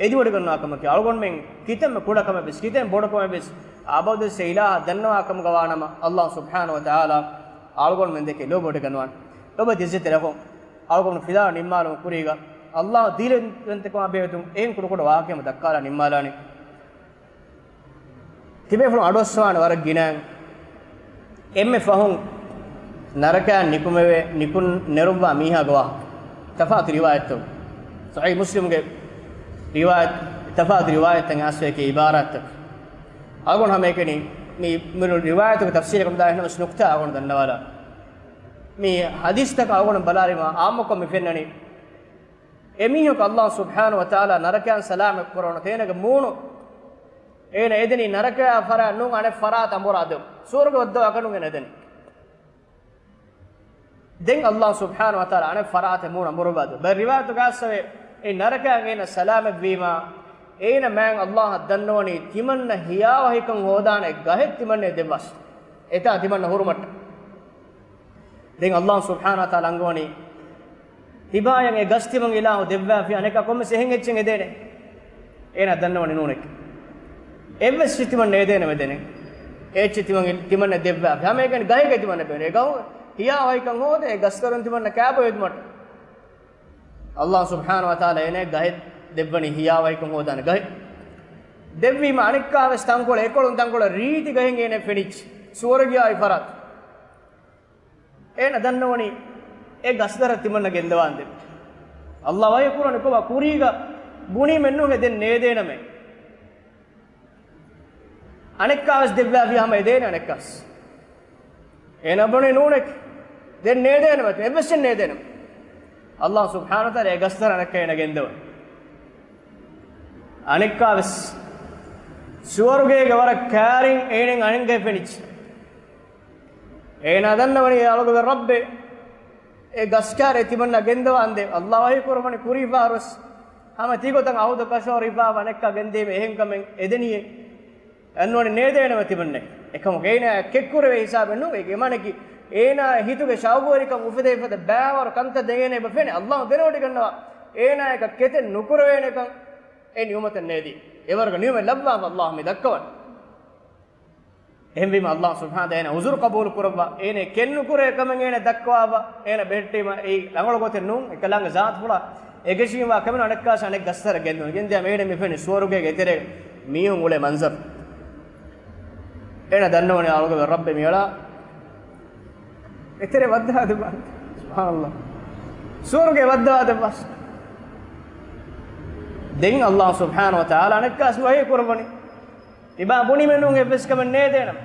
އެދިވޮޑިގަންނަވާ ކަމަކީ. އަޅުގަނޑުމެން ކިތަންމެ ކުޑަކަމެއް ވެސް، ކިތަން ބޮޑުކަމެއް ވެސް، އަބަދުވެސް އެ އިލާހަށް ދަންނަވާ ކަމުގަ ވާނަމަ، ﷲ ސުބްޙާނަހޫ ވަތަޢާލާ އަޅުގަނޑުމެން ދެކެ ލޯބިވޮޑިގަންނަވާނެ. ލޮބުވެތި ޢިއްޒަތްތެރި އަޚުން، އަޅުގަނޑު ފިލާވަޅު ނިންމާލުމުގެ ކުރީގަ، ﷲ ދީލަތިވަންތަކަމާ ބެހޭ ގޮތުން އެހެން ކުޑަކުޑަ ވާހަކައެއް ދައްކާލާ ނިންމާލާނީ. ތިބޭފުޅުން އަޑުއައްސަވާނެ ވަރަށް ގިނައިން. އެންމެ ފަހުން ނަރަކައިން ނިކުމެވޭ، ނިކުން ނެރުއްވާ މީހާގެ ވާހަކަ. ތަފާތު ރިވާޔަތްތައް. ޞަޙީޙު މުސްލިމްގެ ރިވާޔަތް، ތަފާތު ރިވާޔަތްތައް އައިސްފައި އިބާރާތްތައް. އަޅުގަނޑު ހަމައެކަނި މި، މި ރިވާޔަތުގެ ތަފްސީރަކަށް މިދާ އެހެނަސް ނުކްތާ އަޅުގަނޑު ދަންނަވާލާ. މި ޙަދީޘްތަކަށް އަޅުގަނޑު ބަލާލީމަ އާއްމުކޮށް މި ފެންނަނީ، އެމީހަކު ﷲ ސުބްޙާނަހޫ ވަތަޢާލާ ނަރަކައިން ސަލާމަތް ކުރަވަން އޮތީ އޭނަގެ މޫނު، އޭނަ އެދެނީ ނަރަކަޔާ ފަރާތް ނޫން އަނެއް ފަރާތަށް އަނބުރާ ދެން. ސުވަރުގެ ވައްދަވާ ކަން ނޫން އޭނަ އެދެނީ. ދެން ﷲ ސުބްޙާނަހޫ ވަތަޢާލާ އަނެއް ފަރާތަށް މޫނު އަނބުރައްވާ ދެން. ބައެއް ރިވާޔަތުގަ އައިސްފައި އެ ނަރަކައިން އޭނަ ސަލާމަތްވީމާ، އޭނަ މާތް ﷲއަށް ދަންނަވަނީ ތިމަންނަ ހިޔާވަހިކަން ހޯދާނެ ގަހެއް ތިމަންނައަށް ދެއްވާށި. އެތާ ތިމަންނަ ހުރުމަށްޓަށް. ދެން ﷲ ސުބްޙާނަހޫ ވަތަޢާލާ އަންގަވަނީ، ތިބާޔަށް އެ ގަސް ތިމަން އިލާހު ދެއްވާފި އަނެކާ ކޮންމެސް އެހެން އެއްޗެއް އެދޭނެ. އޭނާ ދަންނަވަނީ ނޫނެކޭ. އެއްވެސް ތިމަން އެދޭނެ މެދޭނެ. އެ އެއްޗެއް ތިމަން، ތިމަންނަށް ދެއްވާފި. ހަމައެކަނި ގަހެއްގަ ތިމަންނަށް ބޭނުން. އެ ގަހު ހިޔާވަހިކަން ހޯދޭ، އެ ގަސްތަރުން ތިމަންނަށް ކާބޮއެދުމަށް. އައްލާހު ސުބްޙާނަހު ވަތަޢާލާ އޭނާ ގަހެއް ދެއްވަނީ ހިޔާވަހިކަން ހޯދާނެ ގަހެއް. ދެއްވީމަ އަނެއްކާވެސް ތަންކޮޅެއް، އެކޮޅުން ތަންކޮޅެއް ރީތި ގަހެއް އޭނަ ފެނިއްޖެ. ސުވަރުގެއާއި ފަރާތު. އޭނަ ދަންނަވަނީ އެ ގަސްދަރަށް ތިމަންނަ ގެންދަވާންދެން. އައްލާ ވަޙީ ކުރަނީ ކޮބާ؟ ކުރީގަ ބުނީމެއްނޫން އެ ދެން ނޭދޭނަމޭ. އަނެއްކާވެސް ދެއްވާފި ހަމަ އެދޭނެ އަނެއްކާސް. އޭނަ ބުނީ ނޫނެކޭ. ދެން ނޭދޭނަމޭ. އެއްވެސް ނޭދޭނަމޭ. އައްލާހު ސުބްޙާނަހު ވަތަޢާލާ އެ ގަސްދަރަށް އަނެއްކާ އޭނަ ގެންދަވަނީ. އަނެއްކާވެސް ސުވަރުގޭގެ ވަރަށް ކާރިން އޭނައަށް އަނެއްގަހެއް ފެނިއްޖެ. އޭނާ ދަންނަވަނީ އަޅުގަނޑުގެ ރައްބޭ، އެ ގަސްކާރޭ ތިމަންނަ ގެންދަވާންދެން. އައްލާ ވަޙީ ކުރައްވަނީ ކުރީފާރުވެސް ހަމަ ތިގޮތަށް އަހުދު ކަށަވަރު ހިފާފަ އަނެއްކާ ގެންދީމަ އެހެން ކަމެއް އެދެނީއޭ. އަންނަވަނީ ނޭދޭނަމޭ ތިމަންނަ. އެކަމަކު އޭނާ ކެތްކުރެވޭ ހިސާބެއް ނޫން. އޭގެ މާނައަކީ އޭނާ ހިތުގެ ޝައުގުވެރިކަން އުފެދޭ އުފެދޭ ބައިވަރު ކަންތައް ދެން އޭނަ އެބަ ފެނޭ. އައްލާހު ދެނެވޮޑިގަންނަވާ އޭނާއަކަށް ކެތެއް ނުކުރެވޭނެކަން އެ ނިޢުމަތަށް ނޭދީ. އެވަރުގެ ނިޢުމަތް ލައްވާފަ އައްލާހު މި ދައްކަވަނީ. އެހެންވީމަ އައްލާހު ސުބްޙާނަހު ވަތަޢާލާ އޭނަ ޢުޛުރު ޤަބޫލު ކުރައްވާ، އޭނަ ކެތްނުކުރޭ ކަމެއް އޭނަ ދައްކަވާފަ، އޭނަ ބެހެއްޓީމަ އެއީ ރަނގަޅު ގޮތެއް ނޫން، އެކަލާނގެ ޒާތުފުޅާ އެކަށީމަ ކަމެއް ނޫން. އަނެއްކާސް އަނެއް ގަސްތަރަށް ގެންދަވަނީ. ގެންދިޔާމަ އޭނަ މި ފެނި ސުވަރުގޭގެ އެތެރޭގަ މީހުން އުޅޭ މަންޒަރު. އޭނަ ދަންނަވަނީ އަޅުގަނޑުގެ ރައްބޭ މިއަޅާ އެތެރެ ވައްދަވާ ދެއްވާ. ސުބްޙާނައްލާހް. ސުވަރުގޭ ވައްދަވާ ދެއްވާ. ދެން އައްލާހު ސުބްޙާނަހު ވަތަޢާލާ އަނެއްކާސް ވަޙީ ކުރައްވަނީ. ތިބާ ބުނީމެއްނޫން އެއްވެސް ކަމެއް ނޭދޭނަމޭ.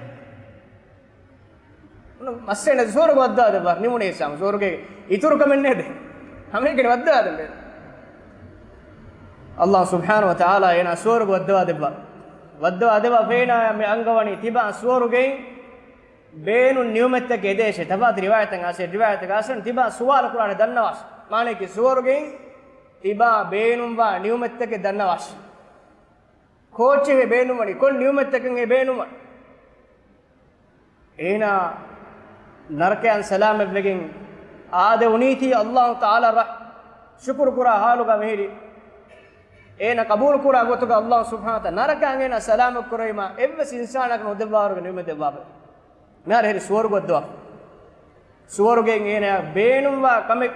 މައްސަލަ ސުވަރުގެ ވައްދަވާ ދެއްވާ. ނިމުނީ އިސްލާމް. ސުވަރުގޭ އިތުރު ކަމެއް ނޭދޭ. ހަމައެކަނި ވައްދަވާ ދެއްވާ. އައްލާހު ސުބްޙާނަހު ވަތަޢާލާ އޭނާ ސުވަރުގެ ވައްދަވާ ދެއްވާ. ވައްދަވާ ދެއްވާ ފަ އޭނާ މި އަންގަވަނީ ތިބާ ސުވަރުގެއިން ބޭނުން ނިޢުމަތްތަކެއް އެދޭށޭ. ތަފާތު ރިވާޔަތެއް އައިސް، ރިވާޔަތަކަށް އައިސް ތިބާ ސުވާލު ކުރާނެ ދަންނަވާށޭ. މާނައަކީ ސުވަރުގެއިން ތިބާ ބޭނުންވާ ނިޢުމަތްތަކެއް ދަންނަވާށޭ. ކޯއްޗެއް ބޭނުންވަނީ؟ ކޮން ނިޢުމަތްތަކެއް ބޭނުންވަނީ؟ އޭނާ ނަރަކައިން ސަލާމަތްވެގެން އާދެވުނީތީ އައްލާހު ތަޢާލާއަށް ޝުކުރު ކުރާ ޙާލުގަ މިހިރީ. އޭނާ ޤަބޫލު ކުރާ ގޮތުގަ އައްލާހު ސުބްޙާނަހު ވަތަޢާލާ ނަރަކައިން އޭނާ ސަލާމަތް ކުރެވީމަ އެއްވެސް އިންސާނަކަށް ނުދެއްވާވަރުގެ ނިޢުމަތް ދެއްވާފަ. މިހާރު ހެރި ސުވަރުގެ ވައްދަވާ. ސުވަރުގެއިން އޭނާ ބޭނުންވާ ކަމެއް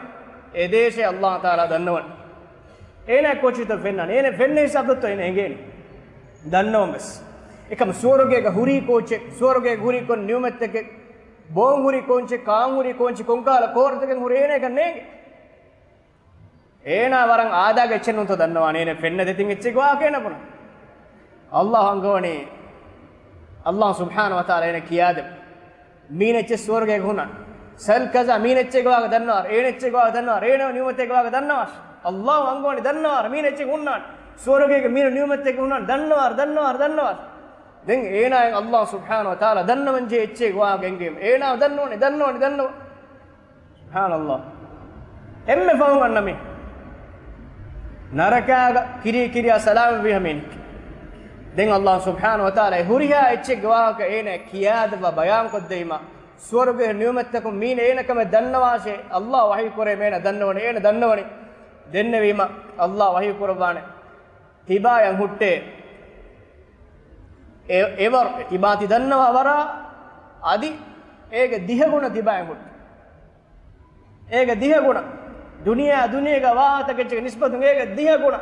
އެދޭށޭ އައްލާހު ތަޢާލާ ދަންނަވަނީ. އޭނާ ކޯއްޗެއްތޯ ފެންނާނީ؟ އޭނާ ފެންނަ ހިސާބުތޯ އޭނާ އެނގޭނީ؟ ދަންނަވަން ވެސް. އެކަމަ ސުވަރުގޭގަ ހުރީ ކޯއްޗެއް، ސުވަރުގޭގަ ހުރީ ކޮން ނިޢުމަތްތަކެއް، ބޯން ހުރީ ކޯއްޗެއް، ކާން ހުރީ ކޯއްޗެއް، ކޮންކަހަލަ ކޯރުތަކެއް ހުރީ އޭނާއަކަށް ނޭނގެ. އޭނާ ވަރަށް އާދައިގެ އެއްޗެއް ނޫންތޯ ދަންނަވާނީ. އޭނާ ފެންނަ ދެތިން އެއްޗެއްގެ ވާހަކަ އޭނާ ބުނާ. އައްލާހު އަންގަވަނީ، އައްލާހު ސުބްޙާނަހު ވަތަޢާލާ އޭނަ ކިޔާދެއްވި. މީނަ އެއްޗެއް ސުވަރުގޭގަ ހުންނާނެ. ސަލް ކަޒާ މީނަ އެއްޗެއްގެ ވާހަކަ ދަންނަވާށޭ. އޭނަ އެއްޗެއްގެ ވާހަކަ ދަންނަވާށޭ. އޭނަ ނިޢުމަތެއްގެ ވާހަކަ ދަންނަވާށޭ. އައްލާހު އަންގަވަނީ ދަންނަވާށޭ. މީނަ އެއްޗެއް ހުންނާނެ. ސުވަރުގޭގަ މީނަ ނިޢުމަތެއް ހުންނާނެ. ދަންނަވާށޭ، ދަންނަވާށޭ، ދަންނަވާށޭ. ދެން އޭނާއަށް އައްލާހު ސުބްޙާނަހު ވަތަޢާލާ ދަންނަވަންޖެހޭ އެއްޗެއްގެ ވާހަކަ އެނގޭ. އޭނާ ދަންނަވަނީ، ދަންނަވަނީ، ދަންނަވަނީ. ސުބްޙާނައްލާހް. އެންމެ ފަހުން އަންނަ މީހެއް ނަރަކާގަ ކިރި ކިރިޔާ ސަލާމަތްވި ހަމައިން. ދެން އައްލާހު ސުބްޙާނަހު ވަތަޢާލާ އެ ހުރިހާ އެއްޗެއްގެ ވާހަކަ އޭނަ ކިޔާދެއްވާ ބަޔާންކޮށްދެވީމަ، ސުވަރުގެ ނިޢުމަތްތަކުން މީނަ އޭނަ ކަމެއް ދަންނަވާށޭ. އައްލާހު ވަޙީ ކުރޭ އޭނަ ދަންނަވަނީ، އޭނަ ދަންނަވަނީ. ދެންނެވީމަ އައްލާހު ވަޙީ ކުރައްވާނެ. ތިބާޔަށް ހުއްޓޭ އެ، އެވަރު، ތިބާ ތި ދަންނަވާ ވަރާ އަދި އޭގެ ދިހަ ގުނަ ތިބާޔަށް ހުއްޓޭ. އޭގެ ދިހަ ގުނަ. ދުނިޔެއާ ދުނިޔޭގަ ވާހަކަތަކެއްޗެއްގެ ނިސްބަތުން އޭގެ ދިހަ ގުނަ.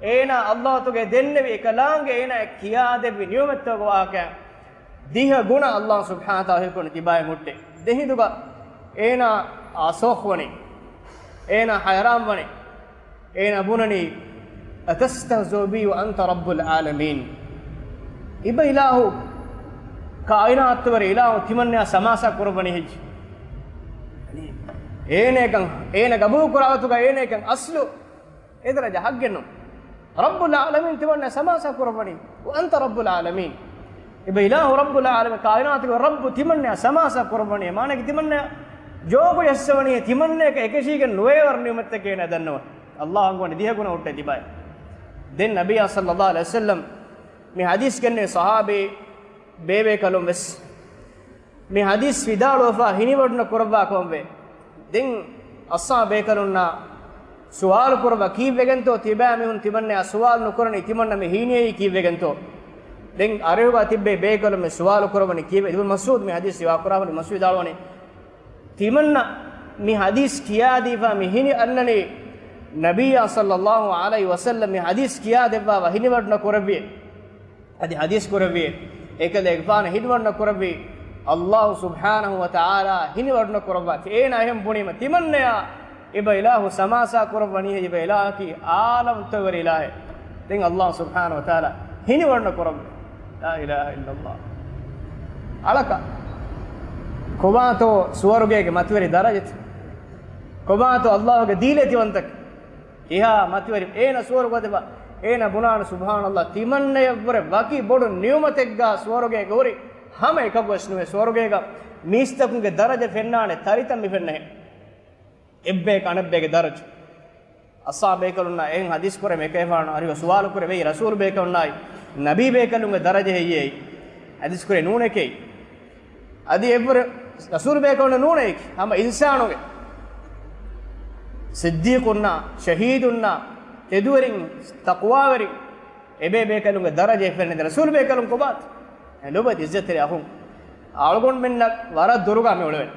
އޭނާ އައްލާހު ތަޢާލާ ދެންނެވި އެކަލާނގެ އޭނާ ކިޔާދެއްވި ނިޢުމަތްތަކުގެ ވާހަކަ ދިހަ ގުނަ އައްލާހު ސުބްޙާނަހު ވަތަޢާލާ ހީކުރަނީ ތިބާޔަށް ހުއްޓޭ. ދެން ހިނދުގަ އޭނާ އާ ސޯޚް ވަނީ. އޭނާ ހައިރާން ވަނީ. އޭނާ ބުނަނީ، "أتستهزئ بي وأنت رب العالمين؟" އިބަ އިލާހު، ކާއިނާތުވެރި އިލާހު ތިމަންނަޔާ ސަމާސާ ކުރައްވަނީ ހެއްޔޭ؟ އޭނައަކަށް، އޭނަ ގަބޫލު ކުރާ ގޮތުގަ އޭނައަކަށް އަސްލު އެ ދަރަޖަ ހައްގެއް ނޫން. ރައްބުލް ޢާލަމީން ތިމަންނަޔާ ސަމާސާ ކުރައްވަނީ. "وأنت رب العالمين." އިބަ އިލާހު ރައްބުލް ޢާލަމީން، ކާއިނާތުގެ ރައްބު ތިމަންނަޔާ ސަމާސާ ކުރައްވަނީ. މާނައަކީ ތިމަންނަޔަށް ޖޯކު ޖައްސަވަނީ، ތިމަންނަޔަކަށް އެކަށީގެން ނުވޭ ވަރު ނިޢުމަތްތަކެއް އޭނަ ދަންނަވަނީ. އައްލާހު އަންގަވަނީ ދިހަ ގުނަ ހުއްޓޭ ތިބާޔަށް. ދެން ނަބިއްޔާ ޞައްލައްލާހު ޢަލައިހި ވަސައްލަމް މި ޙަދީޘް ގެންނެވި ޞަޙާބީ ބޭބޭކަލުން ވެސް މި ޙަދީޘް ވިދާޅުވެފަ ހިނިވަޑުނަ ކުރައްވާ ކަމަށްވޭ. ދެން އައްސާ ބޭކަލުންނާ ސުވާލު ކުރައްވާ ކީއްވެގެންތޯ ތިބާ މީހުން ތިމަންނަޔާ ސުވާލު ނުކުރަނީ ތިމަންނަ މި ހީނިއްޔައީ ކީއްވެގެންތޯ؟ ދެން އަރިހުގަ ތިއްބޭ ބޭކަލުން މި ސުވާލު ކުރައްވަނީ ކީއްވެ؟ އިބްނު މަސްޢޫދު މި ޙަދީޘް ރިވާ ކުރާ މަސްޢޫދު ވިދާޅުވަނީ ތިމަންނަ މި ޙަދީޘް ކިޔާދީފާ މި ހިނި އަންނަނީ ނަބިއްޔާ ޞައްލައްލާހު ޢަލައިހި ވަސައްލަމް މި ޙަދީޘް ކިޔާދެއްވާ ހިނިވަޑު ނުކުރެއްވިއޭ. އަދި ޙަދީޘް ކުރެއްވިއޭ. އެކަލޭގެފާނަށް ހިނިވަޑު ނުކުރެއްވީ ﷲ ސުބްޙާނަހު ވަތަޢާލާ ހިނިވަޑު ނުކުރައްވާތީ. އޭނާ އެހެން ބުނީމަ ތިމަންނަޔާ އެބަ އިލާހު ސަމާސާ ކުރައްވަނީ އެބަ އިލާހަކީ ޢާލަމްތައް ވެރި އިލާހެއް. ދެން ﷲ ސުބްޙާނަހު ވަތަޢާލާ ހިނިވަޑު ނުކުރައްވާ. ލާ އިލާހަ އިއްލައްލާހު. އަޅަކަށް ކޮބާތޯ ސުވަރުގޭގެ މަތިވެރި ދަރަޖަތައް؟ ކޮބާތޯ ﷲގެ ދީލަތިވަންތަކަން؟ އެހާ މަތިވެރި އޭނަ ސުވަރުގަދެބަ އޭނަ ބުނާނެ ސުބްޙާނައްލާހް ތިމަންނަޔަށްވުރެ ވަކި ބޮޑު ނިޢުމަތެއްގާ ސުވަރުގޭގަ ހުރި ހަމަ އެކަކުވެސް ނުވޭ. ސުވަރުގޭގަ މީސްތަކުންގެ ދަރަޖަ ފެންނާނެ ތަރިތައް މި ފެންނަހެން. އެއްބަޔަކަށް އަނެއްބަޔަކުގެ ދަރަޖަ. އައްސާ ބޭކަލުންނާ އެހެން ޙަދީޘް ކުރޭ މިކަލޭގެފާނު އަރިހު ސުވާލު ކުރެއްވި ރަސޫލު ބޭކަލުންނާއި ނަބީ ބޭކަލުންގެ ދަރަޖަ ހެއްޔޭ؟ ޙަދީޘް ކުރޭ ނޫނެކޭ. އަދި އެއްވުރެ ރަސޫލު ބޭކަލުން ނޫނޭ ހަމަ އިންސާނުގެ. ސިއްދީޤުންނާ، ޝަހީދުންނާ، ތެދުވެރިން، ތަޤްވާވެރިން، އެބޭ ބޭކަލުންގެ ދަރަޖަ އެފެންނެ ރަސޫލު ބޭކަލުން ކޮބާތަ؟ އެ ލޮބުވެތި އިއްޒަތްތެރި އަޚުން. އަޅުގަނޑުމެންނަށް ވަރަށް ދުރުގާ މި އުޅެވެން.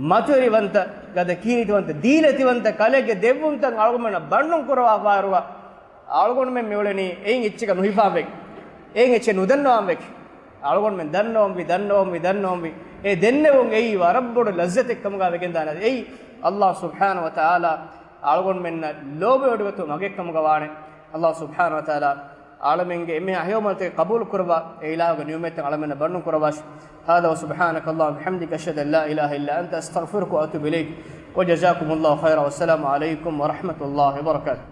މަތިވެރިވަންތަ، ގަދަ ކީރިތިވަންތަ، ދީލަތިވަންތަ ކަލެއްގެ ދެއްވުންތައް އަޅުގަނޑުމެންނަށް ބަންނުން ކުރަވާފާއިރުގަ، އަޅުގަނޑުމެން މި އުޅެނީ އެއިން އެއްޗެއްގަ ނުހިފާންވެގެން، އެއިން އެއްޗެއް ނުދަންނަވާންވެގެން. އަޅުގަނޑުމެން ދަންނަވަންވީ، ދަންނަވަންވީ، ދަންނަވަންވީ. އެ ދެންނެވުން އެއީ ވަރަށް ބޮޑު ލައްޒަތެއް ކަމުގަ ވެގެންދާނެ. އެއީ ﷲ ސުބްޙާނަހު ވަތަޢާލާ އަޅުގަނޑުމެންނަށް ލޯބިވެޑިގަތު މަގެއް ކަމުގަ ވާނެ. ﷲ ސުބްޙާނަހު ވަތަޢާލާ އަޅަމެންގެ އެންމެހާ ހެޔޮ ޢަމަލުތަކެއް ޤަބޫލު ކުރައްވާ، އެ އިލާހުގެ ނިޢުމަތްތައް އަޅަމެންނަށް ބަންނުން ކުރައްވާށި. هذا وسبحانك اللهم وبحمدك، أشهد أن لا إله إلا أنت، أستغفرك وأتوب إليك، وجزاكم الله خيرا، والسلام عليكم ورحمة الله وبركاته.